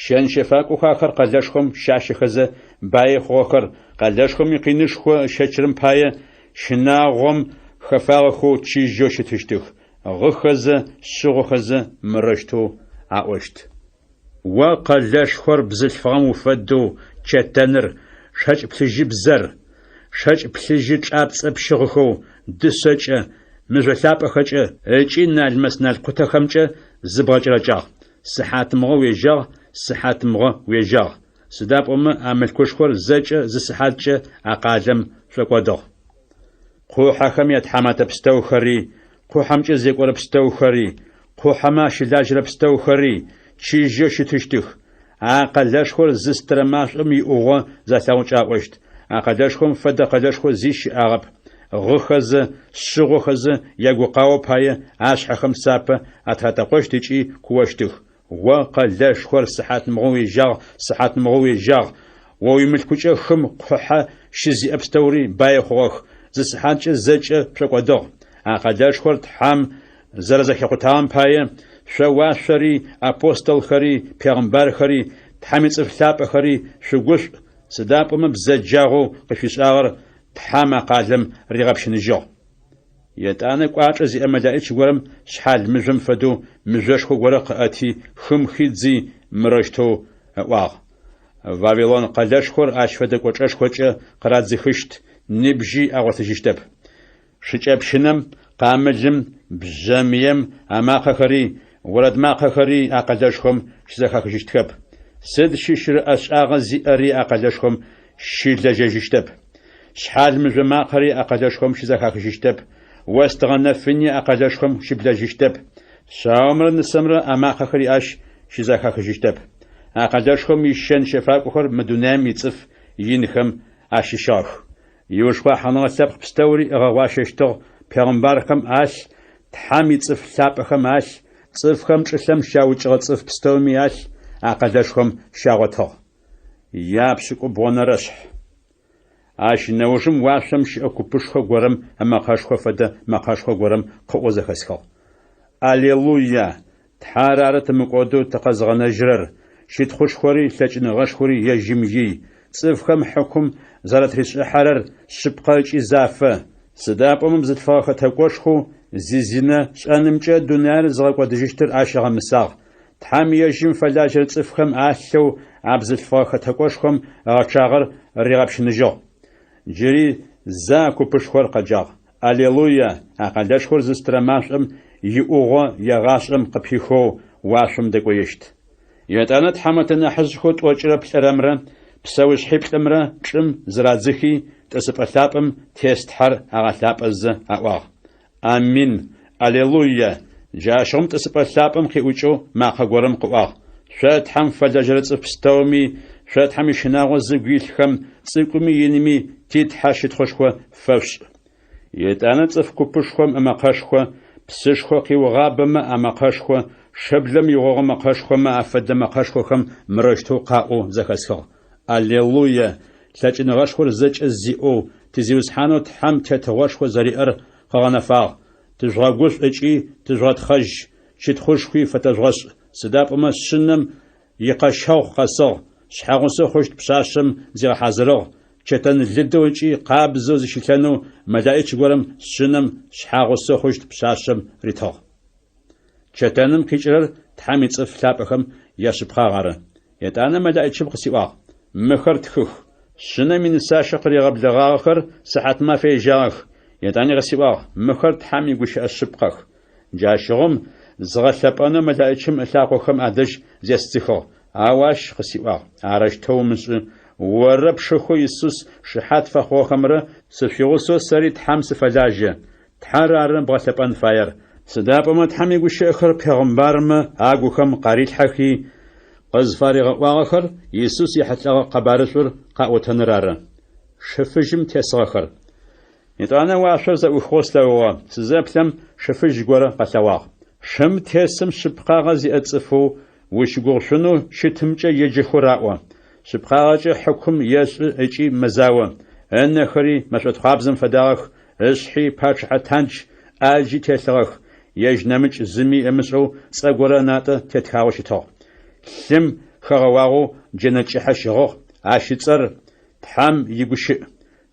Щэн-щэфакӏохэу ахэр къэлэшхом щащэхэзэ баи хъугъэхэр, къэлэшхом икъинышхо ыщэчырэм пае щынагъом хэфагъэхэу чыжьэу щытыщтых, гъыхэзэ, шъыгъохэзэ мырэущтэу аӏощт. О къэлэшхор бзылъфыгъэм уфэдэу чэтэныр, шэкӏ плъыжьыбзэр, шэкӏ плъыжьы чӏапцӏэ пщыгъыхэу, дышъэкӏэ, мыжъо лъапӏэхэкӏэ ыкӏи налмэс-налкъутэхэмкӏэ зыбгъэкӏэрэкӏагъ. Сыхьатмыгъо уежьагъ, сыхьатмыгъо уежьагъ. Сыда пӏомэ а мылъкушхор зэкӏэ зы сыхьаткӏэ а къалэм шӏокӏодыгъ. Къухьэхэм ятхьаматэ пстэухэри, къухьэмкӏэ зекӏорэ пстэухэри, къухьэмэ ащылажьэрэ пстэухэри чыжьэу щытыщтых. А къэлэшхор зыстырэ машӏом иӏугъо залъэгъукӏэ аӏощт, А къэлэшхом фэдэ къэлэшхо зи щыӏагъэп. Гъыхэзэ, шъыгъохэзэ ягукъао пае ашъхьэхэм сапэ атыратэкъощт ыкӏи куощтых. О къэлэшхор, сыхьатмыгъо уежьагъ, сыхьатмыгъо уежьагъ! О уимылъкукӏэ хым къухьэ щызиӏэ пстэури баи хъугъэх, зы сыхьаткӏэ зэкӏэ пшӏокӏодыгъ. А къэлэшхор Тхьэм зэрэзэхикъутагъэм пае, шъо уашъори, апостолхэри, пегъымбархэри, Тхьэм ицӏыф лъапӏэхэри шъугушӏу, сыда пӏомэ бзэджагъэу къышъуишӏагъэр Тхьэм а къалэм ригъэпщыныжьыгъ. Етӏанэ кӏуачӏэ зиӏэ мэлэӏич горэм шъхьал мыжъом фэдэу мыжъошхо горэ къыӏэти, хым хидзи, мырэущтэу ыӏуагъ, Вавилон къэлэшхор ащ фэдэ кӏочӏэшхокӏэ къырадзыхыщт, ныбжьи агъотыжьыщтэп. Шыкӏэпщынэм, къамылым, бжъэмыем амакъэхэри, орэд макъэхэри а къэлэшхом щызэхахыжьыщтхэп. Сыд щыщырэ ӏэшӏагъэ зиӏэри а къэлэшхом щылэжьэжьыщтэп. Шъхьал мыжъо макъэри а къэлэшхом щызэхахыжьыщтэп, остыгъэ нэфыни а къэлэшхом щыблэжьыщтэп, шъаомрэ нысэмрэ амакъэхэри ащ щызэхахыжьыщтэп. А къэлэшхом ищэн-щэфакӏохэр мы дунаим ицӏыф инхэм ащыщыгъэх. Иушхъуахьыныгъэ лъэпкъ пстэури ыгъэгъуащэщтыгъ, пегъымбархэм алъ, Тхьэм ицӏыф лъапӏэхэм алъ, цӏыфхэм чӏылъэм щаукӏыгъэ цӏыф пстэуми алъ а къэлэшхом щагъотыгъ. Япшӏыкӏубгъонэрэшъхь. Ащ нэужым уашъом щыӏэ купышхо горэм ымэкъэшхо фэдэ мэкъэшхо горэм къыӏоу зэхэсхыгъ. Алелуя! Тхьэр ары тымыкӏодэу тыкъэзыгъэнэжьырэр, щытхъушхори лъэкӏыныгъэшхори ежьым ий, цӏыфхэм хьыкум зэратришӏыхьэрэр шъыпкъэ ыкӏи зафэ, сыда пӏомэ бзылъфыгъэ хэтэкӏошхоу зизинэ шӏэнымкӏэ дунаир зыгъэкӏодыжьыщтыр ащ ыгъэмысагъ, Тхьэм ежьым фэлажьэрэ цӏыфхэм алъэу а бзылъфыгъэ хэтэкӏошхом ыгъэчъагъэр ригъэпщыныжьыгъ. Джыри Зэ а купышхор къэджагъ: Алелуя! А къэлэшхор зыстырэ машӏом иӏугъо егъашӏэм къыпихэу уашъом дэкӏоещт. Етӏанэ тхьамэтэ нахьыжъхэу тӏокӏырэ плӏырэмрэ псэушъхьиплӏымрэ чӏым зырадзыхи, тӏысыпӏэ лъапӏэм тес Тхьэр агъэлъапӏэзэ аӏуагъ, Амин! Алелуя! Джащыгъум тӏысыпӏэ лъапӏэм къиӏукӏэу макъэ горэм къыӏуагъ, Шъо Тхьэм фэлэжьэрэ цӏыф пстэуми, шъо Тхьэм ищынагъо зыгу илъхэм, цӏыкӏуми иными ти Тхьэ щытхъушхо фэшъушӏ. Етӏанэ цӏыф купышхом ымэкъэшхо, псышхо къиугъабэмэ амэкъэшхо, шыблэм игъогъо мэкъэшхомэ афэдэ мэкъэшхохэм мырэущтэу къаӏоу зэхэсхыгъ, Алелуя! Лъэкӏыныгъэшхор зэкӏэ зиӏэу ти Зиусхьанэу Тхьэм тетыгъошхо зэриӏэр къыгъэнэфагъ. Тыжъугъэгушӏу ыкӏи тыжъугъэтхъэжь, щытхъушхуи фэтэжъугъэшӏ, сыда пӏомэ Шъынэм икъэщэгъу къэсыгъ, шъхьэгъусэу хъущт пшъашъэм зигъэхьазырыгъ, чэтэн лыдэу ыкӏи къабзэу зыщилъэнэу мэлаӏич горэм Шъынэм шъхьагъусэу хъущт пшъашъэм ритыгъ. Чэтэным къикӏырэр Тхьэм ицӏыф лъапӏэхэм яшъыпкъагъ ары. Етӏанэ мэлаӏичым къысиӏуагъ, Мыхэр тхых. Шъынэм инысащэ къыригъэблэгъагъэхэр сыхьатмафэ ежьагъэх. Етӏани къысиӏуагъ, Мыхэр Тхьэм игущыӏэ шъыпкъэх. Джащыгъум згъэлъэпӏэнэу мэлаӏичым ылъакъохэм адэжь зесдзыхыгъ. Ау ащ къысиӏуагъ, Арэущтэу умышӏы, оррэ пшыхэу Исус шыхьат фэхъугъэхэмрэ сышъуигъусэу сэри Тхьэм сыфэлажьэ. Тхьэр ары бгъэлъэпӏэн фаер, сыда пӏомэ Тхьэм игущыӏэхэр пегъымбармэ агухэм къарилъхьэхи, къызфаригъэӏуагъэхэр Исус ехьылӏэгъэ къэбарышӏур къаӏотэныр ары. Шы фыжьым тесыгъэхэр. Етӏанэ уашъор зэӏухыгъэу слъэгъугъэ, сызэплъэм, шы фыжь горэ къэлъэгъуагъ. Шым тесым шъыпкъагъэ зиӏэ цӏыфэу ущыгугъышъунэу щытымкӏэ еджэхэу раӏо. Шъыпкъагъэкӏэ хьыкум ешӏы ыкӏи мэзао. Ынэхэри мэшӏотхъуабзэм фэдагъэх, ышъхьи пачъыхьэ тандж ӏаджи телъыгъэх, ежь нэмыкӏ зыми ымышӏэу цӏэ горэ ынатӏэ тетхагъэу щытыгъ. Лъым хэгъэуагъэу джэнэ кӏыхьэ щыгъыгъ, ащ ыцӏэр Тхьэм игущыӏ.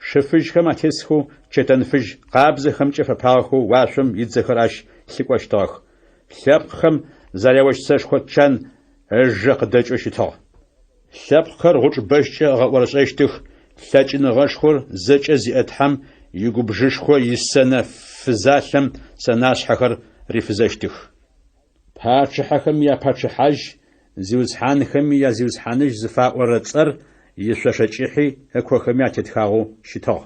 Шы фыжьхэм атесхэу чэтэн фыжь къабзэхэмкӏэ фэпагъэхэу уашъом идзэхэр ащ лъыкӏощтыгъэх. Лъэпкъхэм зэряощт сэшхо чан ыжэ къыдэкӏэу щытыгъ. Лъэпкъхэр гъучӏ бэщкӏэ ыгъэӏорышӏэщтых, лъэкӏыныгъэшхор зэкӏэ зиӏэ Тхьэм игубжышхо исэнэ фызалъэм сэнашъхьэхэр рифызэщтых. Пачъыхьэхэм япачъыхьажь, зиусхьанхэми я Зиусхьаныжь зыфаӏорэ цӏэр ишъошэ кӏыхьи ыкохэми атетхагъэу щытыгъ.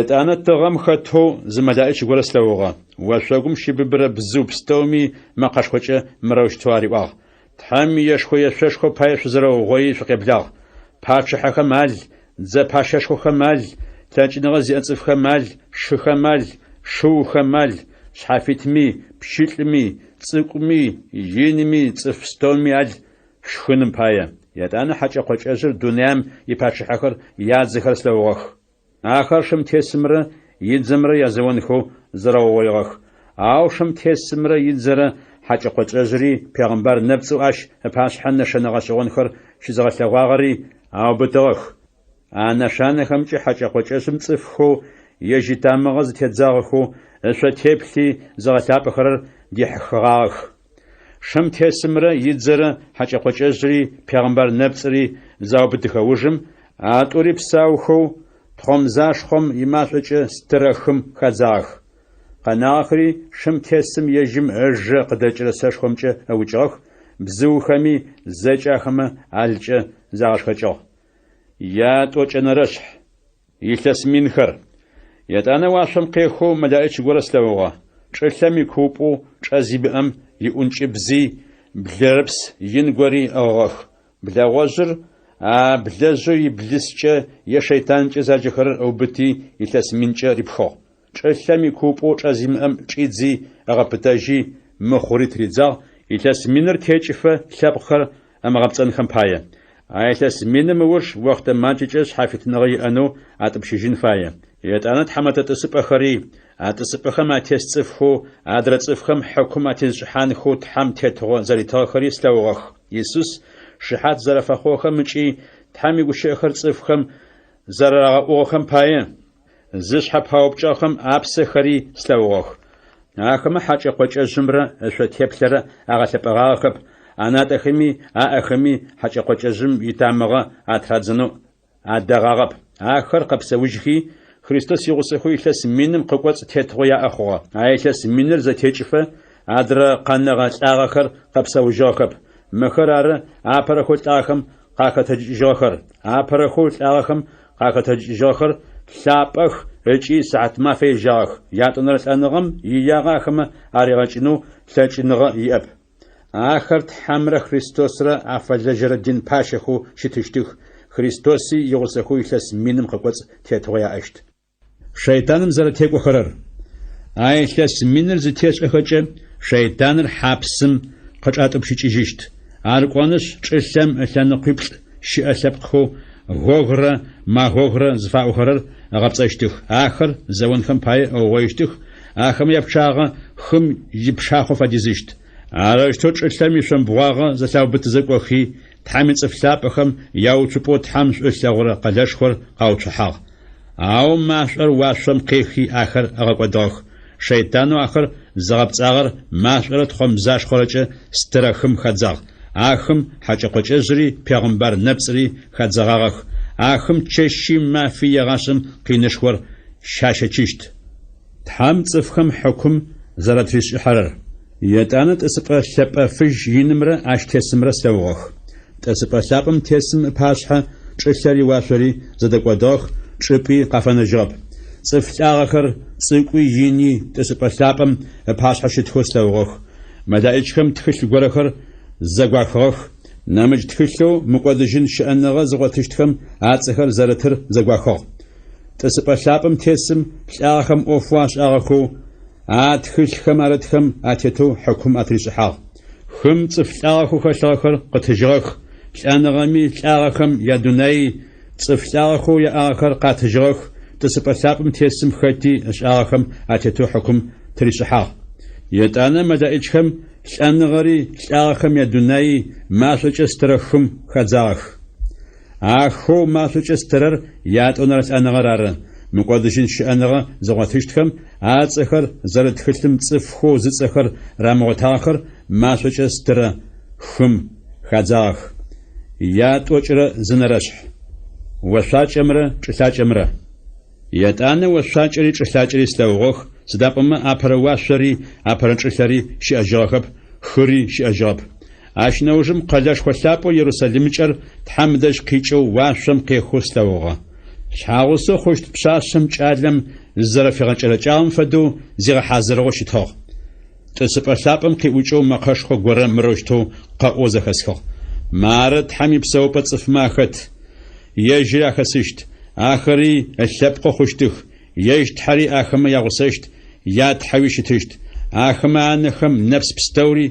Етӏанэ тыгъэм хэтэу зы мэлаӏич горэ слъэгъугъэ. Ошъогум щыбыбырэ бзыу пстэуми мэкъэшхокӏэ мырэущтэу ариӏуагъ, Тхьэм иешхо-ешъошхо пае шъузэрэугъои шъукъеблагъ. Пачъыхьэхэм ал, дзэ пащэшхохэм ал, лъэкӏыныгъэ зиӏэ цӏыфхэм ал, шыхэм ал, шыухэм ал, шъхьафитми, пщылӏми, цӏыкӏуми, инми, цӏыф пстэуми ал шхыным пае. Етӏанэ хьэкӏэ-къокӏэжъыр дунаим ипачъыхьэхэр ядзэхэр слъэгъугъэх. Ахэр шым тесымрэ идзэмрэ язэонхэу зэрэугъоигъэх. Ау шым тесымрэ идзэрэ хьэкӏэ-къокӏэжъри пегъымбар нэпцӏэу ащ ыпашъхьэ нэшэнэ гъэшӏэгъонхэр щызыгъэлъэгъуагъэри аубытыгъэх. А нэшанэхэмкӏэ хьэкӏэ-къокӏэжъым цӏыфхэу ежь итамыгъэ зытедзагъэхэу ышъо теплъи зыгъэлъапӏэхэрэр дихьыхыгъагъэх. Шым тесымрэ идзэрэ хьэкӏэ-къокӏэжъри пегъымбар нэпцӏри заубытыхэ ужым, а тӏури псаухэу тхъомзашхъом имашӏокӏэ стырэ хым хадзагъэх. Къэнагъэхэри шым тесым ежьым ыжэ къыдэкӏырэ сэшхомкӏэ ыукӏыгъэх, бзыухэми зэкӏэ ахэмэ алкӏэ загъэшхэкӏыгъ. Ятӏокӏэнэрэшъхь. Илъэс минхэр. Етӏанэ уашъом къехэу мэлаӏич горэ слъэгъугъэ. Чӏылъэм икуупӏэу чӏэ зимыӏэм иӏункӏыбзи блэрыпс ин гори ыӏыгъыгъэх. Блэгъожъыр а блэжъэу иблыскӏэ е шэйтанкӏэ заджэхэрэр ыубыти илъэс минкӏэ рипхыгъ. Чӏылъэм икуупӏэу чӏэ зимыӏэм чӏидзи ыгъэпытэжьи, мыхъури тыридзагъ, илъэс миныр текӏыфэ лъэпкъхэр ымыгъэпцӏэнхэм пае. А илъэс миным ыуж охътэ макӏэкӏэ шъхьафитыныгъэ иӏэнэу атӏупщыжьын фае. Етӏанэ тхьэмэтэ тӏысыпӏэхэри, а тӏысыпӏэхэм атес цӏыфхэу адрэ цӏыфхэм хьыкум атезышӏыхьанхэу Тхьэм тетыгъо зэритыгъэхэри слъэгъугъэх. Исус шыхьат зэрэфэхъугъэхэм ыкӏи Тхьэм игущыӏэхэр цӏыфхэм зэрарагъэӏугъэхэм пае, Зышъхьэ паупкӏыгъэхэм апсэхэри слъэгъугъэх. Ахэмэ хьэкӏэ-къокӏэжъымрэ ышъо теплъэрэ агъэлъэпӏэгъагъэхэп, анатӏэхэми аӏэхэми хьэкӏэ-къокӏэжъым итамыгъэ атырадзэнэу адэгъагъэп. Ахэр къэпсэужьхи, Христос игъусэхэу илъэс миным къыкӏоцӏ тетыгъо яӏэ хъугъэ. А илъэс миныр зэтекӏыфэ, адрэ къэнэгъэ лӏагъэхэр къэпсэужьыгъэхэп. Мыхэр ары апэрэхэу лӏагъэхэм къахэтэджыкӏыжьыгъэхэр. Апэрэхэу лӏагъэхэм къахэтэджыкӏыжьыгъэхэр лъапӏэх ыкӏи сыхьатмафэ ежьагъэх. Ятӏонэрэ лӏэныгъэм иягъэ ахэмэ аригъэкӏынэу лъэкӏыныгъэ иӏэп. Ахэр Тхьэмрэ Христосрэ афэлэжьэрэ дин пащэхэу щытыщтых, Христоси игъусэхэу илъэс миным къыкӏоцӏ тетыгъо яӏэщт. Шэйтаным зэрэтекӏохэрэр. А илъэс миныр зытешӏэхэкӏэ, шэйтаныр хьапсым къычӏатӏупщыкӏыжьыщт. Ар кӏонышъ, чӏылъэм ылъэныкъуиплӏ щыӏэ лъэпкъхэу Гогрэ Магогрэ зыфаӏохэрэр ыгъэпцӏэщтых. Ахэр зэонхэм пае ыугъоищтых, ахэмэ япчъагъэ хым ипшахъо фэдизыщт. Арэущтэу чӏылъэм ишъомбгъуагъэ зэлъаубытызэ кӏохи, Тхьэм ицӏыф лъапӏэхэм яуцупӏэу Тхьэм шӏу ылъэгъурэ къэлэшхор къауцухьагъ. Ау машӏор уашъом къехи ахэр ыгъэкӏодыгъэх. Шэйтанэу ахэр зыгъэпцӏагъэр машӏорэ тхъомзашхъорэкӏэ стырэ хым хадзагъ. А хым хьакӏэ-къокӏэжъри пегъымбар нэпцӏри хадзэгъагъэх. А хым чэщи мафи егъашӏэм къинышхор щащэчыщт. Тхьэм цӏыфхэм хьыкум зэратришӏыхьэрэр. Етӏанэ тӏысыпӏэ лъэпӏэ фыжь инымрэ ащ тесымрэ слъэгъугъэх. Тӏысыпӏэ лъапӏэм тесым ыпашъхьэ чӏылъэри уашъори зэдэкӏодыгъэх, чӏыпӏи къафэнэжьыгъэп. Цӏыф лӏагъэхэр, цӏыкӏуи ини, тӏысыпӏэ лъапӏэм ыпашъхьэ щытхэу слъэгъугъэх. Мэлаӏичхэм тхылъ горэхэр зэгуахыгъэх, нэмыкӏ тхылъэу мыкӏодыжьын щыӏэныгъэ зыгъотыщтхэм ацӏэхэр зэрытыр зэгуахыгъ. Тӏысыпӏэ лъапӏэм тесым лӏагъэхэм ӏофэу ашӏагъэхэу а тхылъхэм арытхэм атетэу хьыкум атришӏыхьагъ. Хым цӏыф лӏагъэхэу хэлъыгъэхэр къытыжьыгъэх, лӏэныгъэми лӏагъэхэм ядунаий цӏыф лӏагъэхэу яӏагъэхэр къатыжьыгъэх, тӏысыпӏэ лъапӏэм тесым хэти ышӏагъэхэм атетэу хьыкум тыришӏыхьагъ. Етӏанэ мэлаӏичхэм лӏэныгъэри лӏагъэхэм ядунаий машӏокӏэ стырэ хым хадзагъэх. А хэу машӏокӏэ стырэр ятӏонэрэ лӏэныгъэр ары, мыкӏодыжьын щыӏэныгъэ зыгъотыщтхэм ацӏэхэр зэрыт тхылъым цӏыфхэу зыцӏэхэр рамыгъотагъэхэр машӏокӏэ стырэ хым хадзагъэх. Ятӏокӏырэ зы нэрэшъхь. Ошъуакӏэмрэ чӏылъакӏэмрэ. Етӏанэ ошъуакӏэри чӏылъакӏэри слъэгъугъэх, сыда пӏомэ апэрэ уашъори апэрэ чӏылъэри щыӏэжьыгъэхэп, хыри щыӏэжьыгъэп. Ащ нэужым къэлэшхо лъапӏэу Ерусалимыкӏэр Тхьэм ыдэжь къикӏэу уашъом къехэу слъэгъугъэ. Шъхьагъусэу хъущт пшъашъэм кӏалэм зызэрэфигъэкӏэрэкӏагъэм фэдэу зигъэхьазырыгъэу щытыгъ. Тӏысыпӏэ лъапӏэм къиӏукӏэу мэкъэшхо горэ мырэущтэу къэӏоу зэхэсхыгъ, Мары Тхьэм ипсэупӏэ цӏыфмэ ахэт, Ежьыри ахэсыщт, ахэри ылъэпкъэу хъущтых, Ежь Тхьэри ахэмэ ягъусэщт, я Тхьэуи щытыщт. Ахэмэ анэхэм нэпс пстэури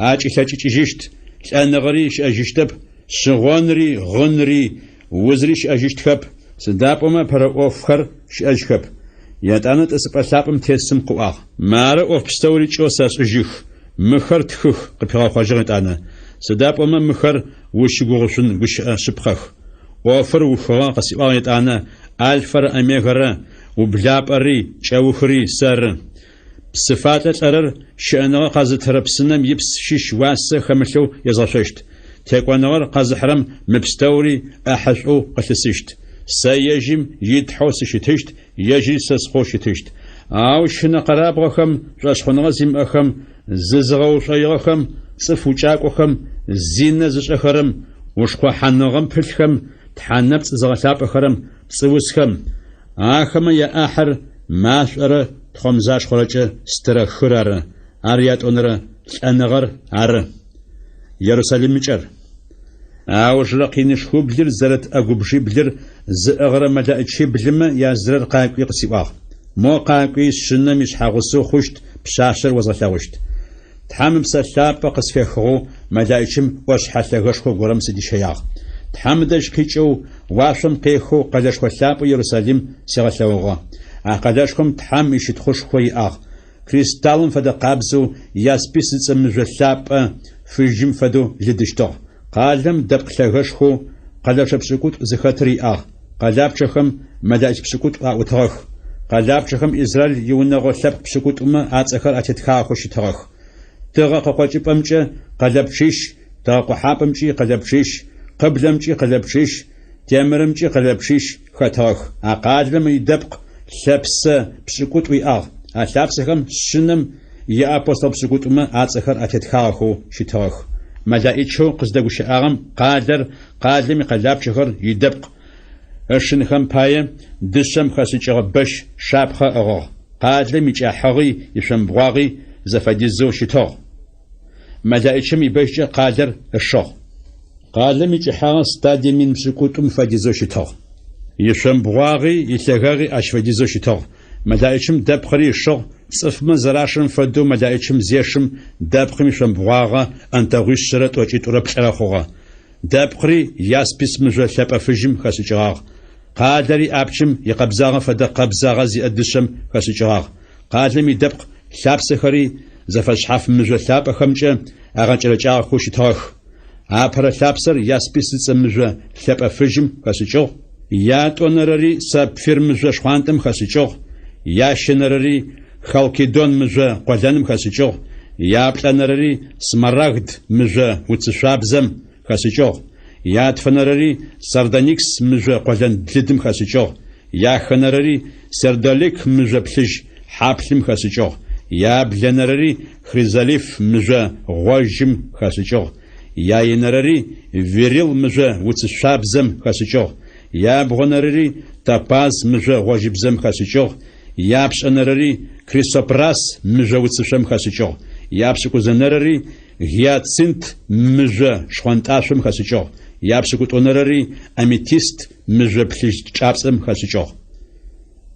акӏилъэкӏыкӏыжьыщт, лӏэныгъэри щыӏэжьыщтэп, шъыгъонри, гъынри, узри щыӏэжьыщтхэп, сыда пӏомэ ыпэрэ ӏофхэр щыӏэжьхэп. Етӏанэ тӏысыпӏэ лъапӏэм тесым къыӏуагъ. Мары ӏоф пстэури кӏэу сэшӏыжьых, мыхэр тхых, къыпигъэхъожьыгъ етӏанэ, сыда пӏомэ мыхэр ущыгугъышъун гущыӏэ шъыпкъэх. ӏофыр ухыгъэ, къысиӏуагъ етӏанэ, Альфэрэ Омегэрэ, ублапӏэри, кӏэухыри сэры. Псы фалӏэ лӏэрэр щыӏэныгъэ къэзытырэ псынэм ипс щыщ уасэ хэмылъэу езгъэшъощт. Текӏоныгъэр къэзыхьырэм мы пстэури ӏэхьышӏоу къылъысыщт. Сэ ежьым и Тхьэу сыщытыщт, ежьыри сэ скъоу щытыщт. Ау щынэ-къэрабгъэхэм, шӏошъхъуныгъэ зимыӏэхэм, зызыгъэушӏоигъэхэм, цӏыф укӏакӏохэм, зинэ зышӏэхэрэм, ушхъухьаныгъэм пылъхэм, тхьэ нэпцӏ зыгъэлъапӏэхэрэм, пцӏыусхэм, Ахэмэ яӏахьыр машӏорэ тхъомзашхъорэкӏэ стырэ хыр ары, ар ятӏонэрэ лӏэныгъэр ары. Ерусалимыкӏэр. Аужырэ къинышхублыр зэрыт ӏэгубжъиблыр зыӏыгъырэ мэлэӏычиблымэ язырэр къакӏуи къысиӏуагъ, Мо къакӏуи, Шъынэм ишъхьагъусэу хъущт пшъашъэр озгъэлъэгъущт. Тхьэм Ыпсэ Лъапӏэ къысфехыгъэу мэлаӏичым ӏошъхьэ лъэгэшхо горэм сыдищэягъ. Тхьэм ыдэжь къикӏэу, уашъом къехэу къэлэшхо лъапӏэу Ерусалим сигъэлъэгъугъэ. А къэлэшхом Тхьэм ищытхъушхо иӏагъ. Кристаллым фэдэ къабзэу, яспис зыцӏэ мыжъо лъапӏэ фыжьым фэдэу лыдыщтыгъ. Къалэм дэпкъ лъэгэшхоу къэлэпчъэ пшӏыкӏутӏу зыхэтыр иӏагъ. Къэлапчъэхэм мэлаӏич пшӏыкӏутӏу аӏутыгъэх. Къэлапчъэхэм Израиль иунэгъо лъэпкъ пшӏыкӏутӏумэ ацӏэхэр атетхагъэхэу щытыгъэх. Тыгъэ къыкъокӏыпӏэмкӏэ къэлэпчъищ, тыгъэкъохьапӏэмкӏи къэлэпчъищ, къыблэмкӏи къэлэпчъищ, темырымкӏи къэлэпчъищ хэтыгъэх. А къалэм идэпкъ лъэпсэ пшӏыкӏутӏу иӏагъ. А лъапсэхэм Шъынэм иапостол пшӏыкӏутӏумэ ацӏэхэр атетхагъэхэу щытыгъэх. Мэлаӏичэу къыздэгущыӏагъэм къалэр, къалэм икъэлапчъэхэр идэпкъ ышынхэм пае, дышъэм хэшӏыкӏыгъэ бэщ шапхъэ ыӏыгъыгъ. Къалэм икӏыхьагъи ишъомбгъуагъи зэфэдизэу щытыгъ. Мэлаӏичым ибэщкӏэ къалэр ышыгъ. Къалэм икӏыхьагъэ стадие 8,000 фэдизэу щытыгъ. Ишъомбгъуагъи илъэгагъи ащ фэдизэу щытыгъ. Мэлаӏичым дэпкъыри ышыгъ, цӏыфмэ зэрашырэм фэдэу мэлаӏичым зешым, дэпкъым ишъомбгъуагъэ ӏэнтэгъуишъэрэ тӏокӏитӏурэ плӏырэ хъугъэ. Дэпкъри яспис мыжъо лъэпӏэ фыжьым хэшӏыкӏыгъагъ. Къалэри апчым икъэбзагъэ фэдэ къэбзагъэ зиӏэ дышъэм хэшӏыкӏыгъагъ. Къалэм идэпкъ лъапсэхэри зэфэшъхьаф мыжъо лъапӏэхэмкӏэ агъэкӏэрэкӏагъэхэу щытыгъэх. Апэрэ лъапсэр яспис зыцӏэ мыжъо лъэпӏэ фыжьым хэшӏыкӏыгъ, ятӏонэрэри сапфир мыжъо шхъуантӏэм хэшӏыкӏыгъ, ящэнэрэри халкидон мыжъо къолэным хэшӏыкӏыгъ, яплӏэнэрэри смарагд мыжъо уцышъуабзэм хэшӏыкӏыгъ, ятфэнэрэри сардоникс мыжъо къолэн лыдым хэшӏыкӏыгъ, яхэнэрэри сердолик мыжъо плъыжь хьаплъым хэшӏыкӏыгъ, яблэнэрэри хризолиф мыжъо гъожьым хэшӏыкӏыгъ, яенэрэри берилл мыжъо уцышъуабзэм хэшӏыкӏыгъ, ябгъонэрэри топаз мыжъо гъожьыбзэм хэшӏыкӏыгъ, япшӏэнэрэри крисопрас мыжъо уцышъом хэшӏыкӏыгъ, япшӏыкӏузэнэрэри гиацинт мыжъо шхъонтӏашъом хэшӏыкӏыгъ, япшӏыкӏутӏонэрэри аметист мыжъо плъыжь чӏапцӏэм хэшӏыкӏыгъ.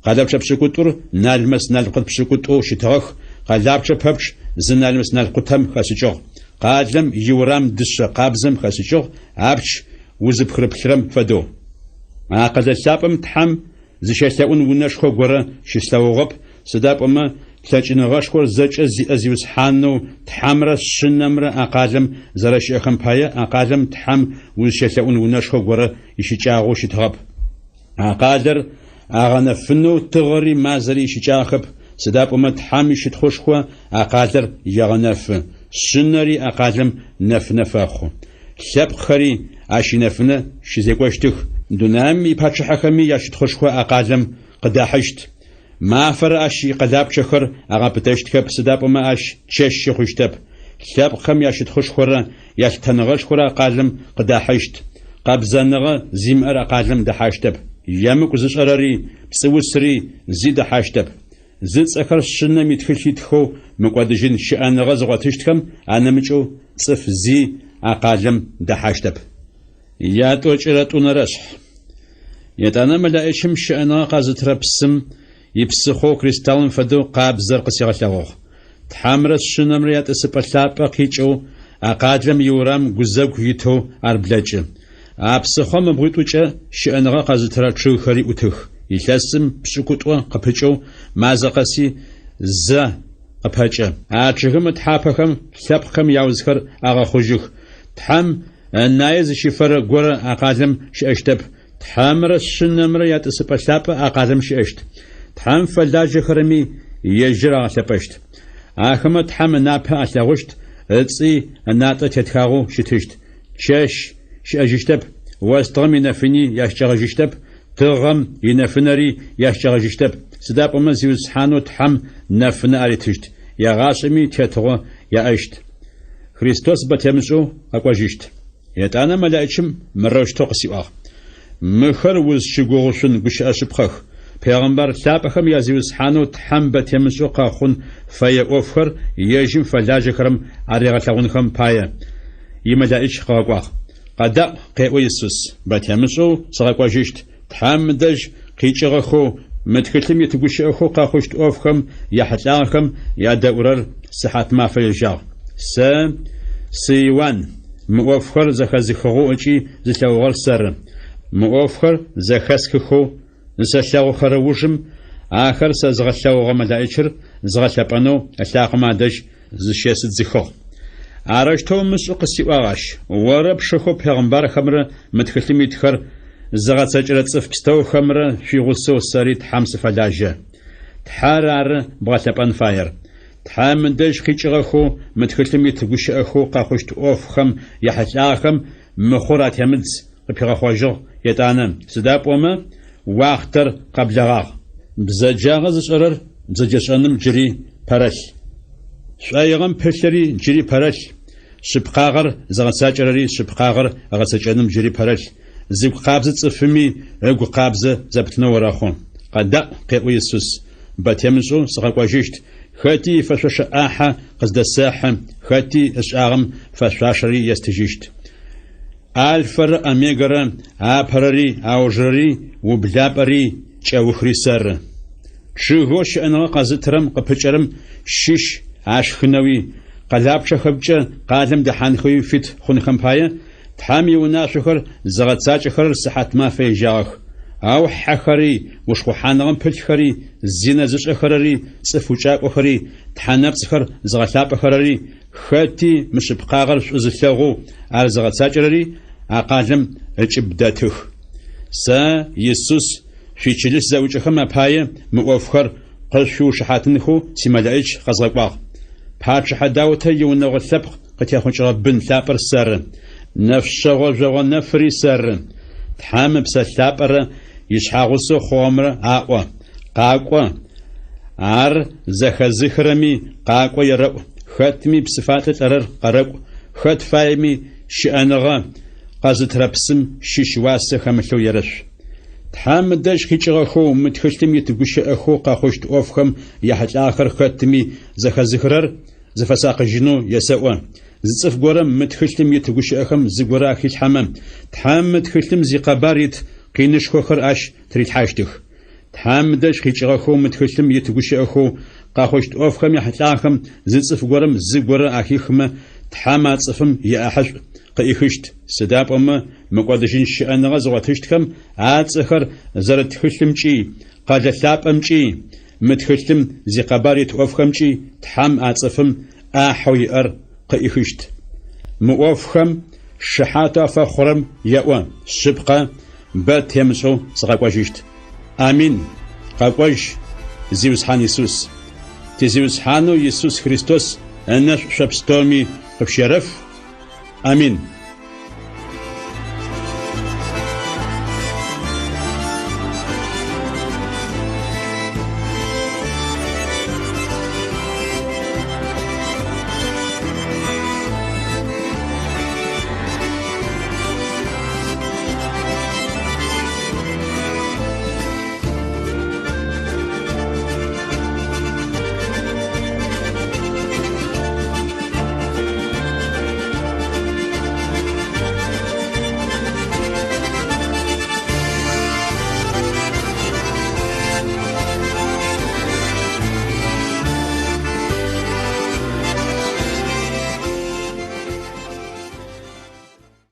Къэлэпчъэ пшӏыкӏутӏур налмэс-налкъут пшӏыкӏутӏоу щытыгъэх, къэлапчъэ пэпчъ зы налмэс-налкъутэм хэшӏыкӏыгъ. Къалэм иурам дышъэ къабзэм хэшӏыкӏыгъ, апч узыпхырыплъырэм фэдэу. А къэлэ лъапӏэм Тхьэм зыщелъэӏун унэшхо горэ щыслъэгъугъэп, сыда пӏомэ лъэкӏыныгъэшхор зэкӏэ зиӏэ Зиусхьанэу Тхьэмрэ Шъынэмрэ а къалэм зэрэщыӏэхэм пае а къалэм Тхьэм узщелъэӏун унэшхо горэ ищыкӏагъэу щытыгъэп. А къалэр агъэнэфынэу тыгъэри мазэри ищыкӏагъэхэп, сыда пӏомэ Тхьэм ищытхъушхо а къалэр егъэнэфы, Шъынэри а къалэм нэфынэ фэхъу. Лъэпкъхэри ащ инэфынэ щызекӏощтых, дунаим ипачъыхьэхэми ящытхъушхо а къалэм къыдахьыщт. Мафэрэ ащ икъэлапчъэхэр агъэпытэщтхэп, сыда пӏомэ ащ чэщы хъущтэп. Лъэпкъхэм ящытхъушхорэ ялъытэныгъэшхорэ а къалэм къыдахьыщт. Къэбзэныгъэ зимыӏэр а къалэм дэхьащтэп. Емыкӏу зышӏэрэри, пцӏыусри зи дэхьащтэп. Зыцӏэхэр Шъынэм итхылъ итхэу мыкӏодыжьын щыӏэныгъэ зыгъотыщтхэм анэмыкӏэу цӏыф зи а къалэм дэхьащтэп. Ятӏокӏырэ тӏунэрэшъхь. Етӏанэ мэлаӏичым щыӏэныгъэ къэзытырэ псым ипсыхъоу кристаллым фэдэу къабзэр къысигъэлъэгъугъ. Тхьэмрэ Шъынэмрэ ятӏысыпӏэ лъапӏэ къикӏэу а къалэм иурам гузэгу итэу ар блэкӏы. А псыхъом ыбгъуитӏукӏэ щыӏэныгъэ къэзытырэ чъыгхэри ӏутых. Илъэсым пшӏыкӏутӏо къыпыкӏэу мазэ къэси зэ къыпэкӏэ. А чъыгым ытхьапэхэм лъэпкъхэм яузхэр агъэхъужьых. Тхьэм ынае зыщыфэрэ горэ а къалэм щыӏэщтэп, Тхьэмрэ Шъынэмрэ ятӏысыпӏэ лъапӏэ а къалэм щыӏэщт. Тхьэм фэлажьэхэрэми ежьыр агъэлъэпӏэщт. Ахэмэ Тхьэм ынапэ алъэгъущт, ыцӏи ынатӏэ тетхагъэу щытыщт. Чэщ щыӏэжьыщтэп, остыгъэм инэфыни ящыкӏэгъэжьыщтэп, тыгъэм инэфынэри ящыкӏэгъэжьыщтэп, сыда пӏомэ Зиусхьанэу Тхьэм нэфынэ аритыщт, егъашӏэми тетыгъо яӏэщт. Христос бэ темышӏэу къэкӏожьыщт. Етӏанэ мэлаӏичым мырэущтэу къысиӏуагъ, Мыхэр узщыгугъышъун гущыӏэ шъыпкъэх. Пегъэмбар лъапӏэхэм я Зиусхьанэу Тхьэм бэ темышӏэу къэхъун фэе ӏофхэр ежьым фэлажьэхэрэм аригъэлъэгъунхэм пае, имэлаӏич къыгъэкӏуагъ. Къэдаӏу, къеӏо Исус, бэ темышӏэу сыкъэкӏожьыщт, Тхьэм ыдэжь къикӏыгъэхэу мы тхылъым ит гущыӏэхэу къэхъущт ӏофхэм яхьылӏагъэхэм ядэӏурэр сыхьатмафэ ежьагъ. Сэ сы Иуан, мы ӏофхэр зэхэзыхыгъэу ыкӏи зылъэгъугъэр сэры. Мы ӏофхэр зэхэсхыхэу зысэлъэгъухэрэ ужым ахэр сэзыгъэлъэгъугъэ мэлаӏичыр згъэлъэпӏэнэу ылъакъомэ адэжь зыщесыдзыхыгъ. Арэущтэу умышӏы къысиӏуагъ ащ, орэ пшыхэу пегъымбархэмрэ мы тхылъым итхэр зыгъэцэкӏэрэ цӏыф пстэухэмрэ шъуигъусэу сэри Тхьэм сыфэлажьэ. Тхьэр ары бгъэлъэпӏэн фаер. Тхьэм ыдэжь къикӏыгъэхэу мы тхылъым ит гущыӏэхэу къэхъущт ӏофхэм яхьылӏагъэхэм мыхъур атемыдз, къыпигъэхъожьыгъ етӏанэ, сыда пӏомэ уахътэр къэблэгъагъ. Бзэджагъэ зышӏэрэр бзэджэшӏэным джыри пэрэлъ. Шӏоигъэм пылъыри джыри пэрэлъ, шъыпкъагъэр зыгъэцакӏэрэри шъыпкъагъэр ыгъэцэкӏэным джыри пэрэлъ, зыгу къабзэ цӏыфыми ыгу къабзэ зэпытынэу орэхъу. Къэдаӏу, къеӏо Исус, бэ темышӏэу сыкъэкӏожьыщт, хэти ифэшъошэ ӏахьэ къыздэсэхьы, хэти ышӏагъэм фэшъуашэри естыжьыщт. Альфэрэ Омегэрэ, апэрэри аужырэри, ублапӏэри кӏэухри сэры. Чъыгэу щыӏэныгъэ къэзытырэм къыпыкӏэрэм щыщ ашхынэуи, къэлапчъэхэмкӏэ къалэм дэхьанхэуи фит хъунхэм пае, Тхьэм иунашъохэр зыгъэцакӏэхэрэр сыхьатмафэ ежьагъэх. Ау хьэхэри, ушхъухьаныгъэм пылъхэри, зинэ зышӏэхэрэри, цӏыф укӏакӏохэри, тхьэ нэпцӏхэр зыгъэлъапӏэхэрэри, Хэти мышъыпкъагъэр шӏу зылъэгъоу ар зыгъэцакӏэрэри а къалэм ыкӏыб дэтых. Сэ, Исус, шъуичылыс зэӏукӏэхэм апае мы ӏофхэр къышъуиушыхьатынхэу симэлэӏич къэзгъэкӏуагъ. Пачъыхьэ Даутэ иунэгъо лъэпкъ къытехъукӏыгъэ бын лъапӏэр сэры, нэфшъэгъо жъогъо нэфыри сэры. Тхьэм Ыпсэ Лъапӏэрэ ишъхьагъусэу хъугъэмрэ аӏо, Къакӏо! Ар зэхэзыхырэми къакӏо ерэӏу, хэтми псыфалӏэ лӏэрэр къэрэкӏу, хэт фаеми щыӏэныгъэ къэзытырэ псым щыщ уасэ хэмылъэу ерэшъу. Тхьэм ыдэжь къикӏыгъэхэу мы тхылъым ит гущыӏэхэу къэхъущт ӏофхэм яхьылӏагъэхэр хэтми зэхэзыхырэр зыфэсакъыжьынэу есэӏо. Зы цӏыф горэм мы тхылъым ит гущыӏэхэм зыгорэ ахилъхьэмэ, Тхьэм мы тхылъым зикъэбар ит къинышхохэр ащ тырилъхьащтых. Тхьэм ыдэжь къикӏыгъэхэу мы тхылъым ит гущыӏэхэу къэхъущт ӏофхэм яхьылӏагъэхэм зы цӏыф горэм зыгорэ ахихмэ, Тхьэм а цӏыфым иӏахьышӏу къыӏихыщт, сыда пӏомэ мыкӏодыжьын щыӏэныгъэ зыгъотыщтхэм ацӏэхэр зэрыт тхылъымкӏи, къэлэ лъапӏэмкӏи, мы тхылъым зикъэбар ит ӏофхэмкӏи Тхьэм а цӏыфым ӏахьэу иӏэр къыӏихыщт. Мы ӏофхэм шыхьатэу афэхъурэм еӏо, Шъыпкъэ, бэ темышӏэу сыкъэкӏожьыщт. Амин! Къэкӏожь, Зиусхьан Исус! Ти Зиусхьанэу Исус Христос ынэшӏу шъо пстэуми къышъущерэф. Амин!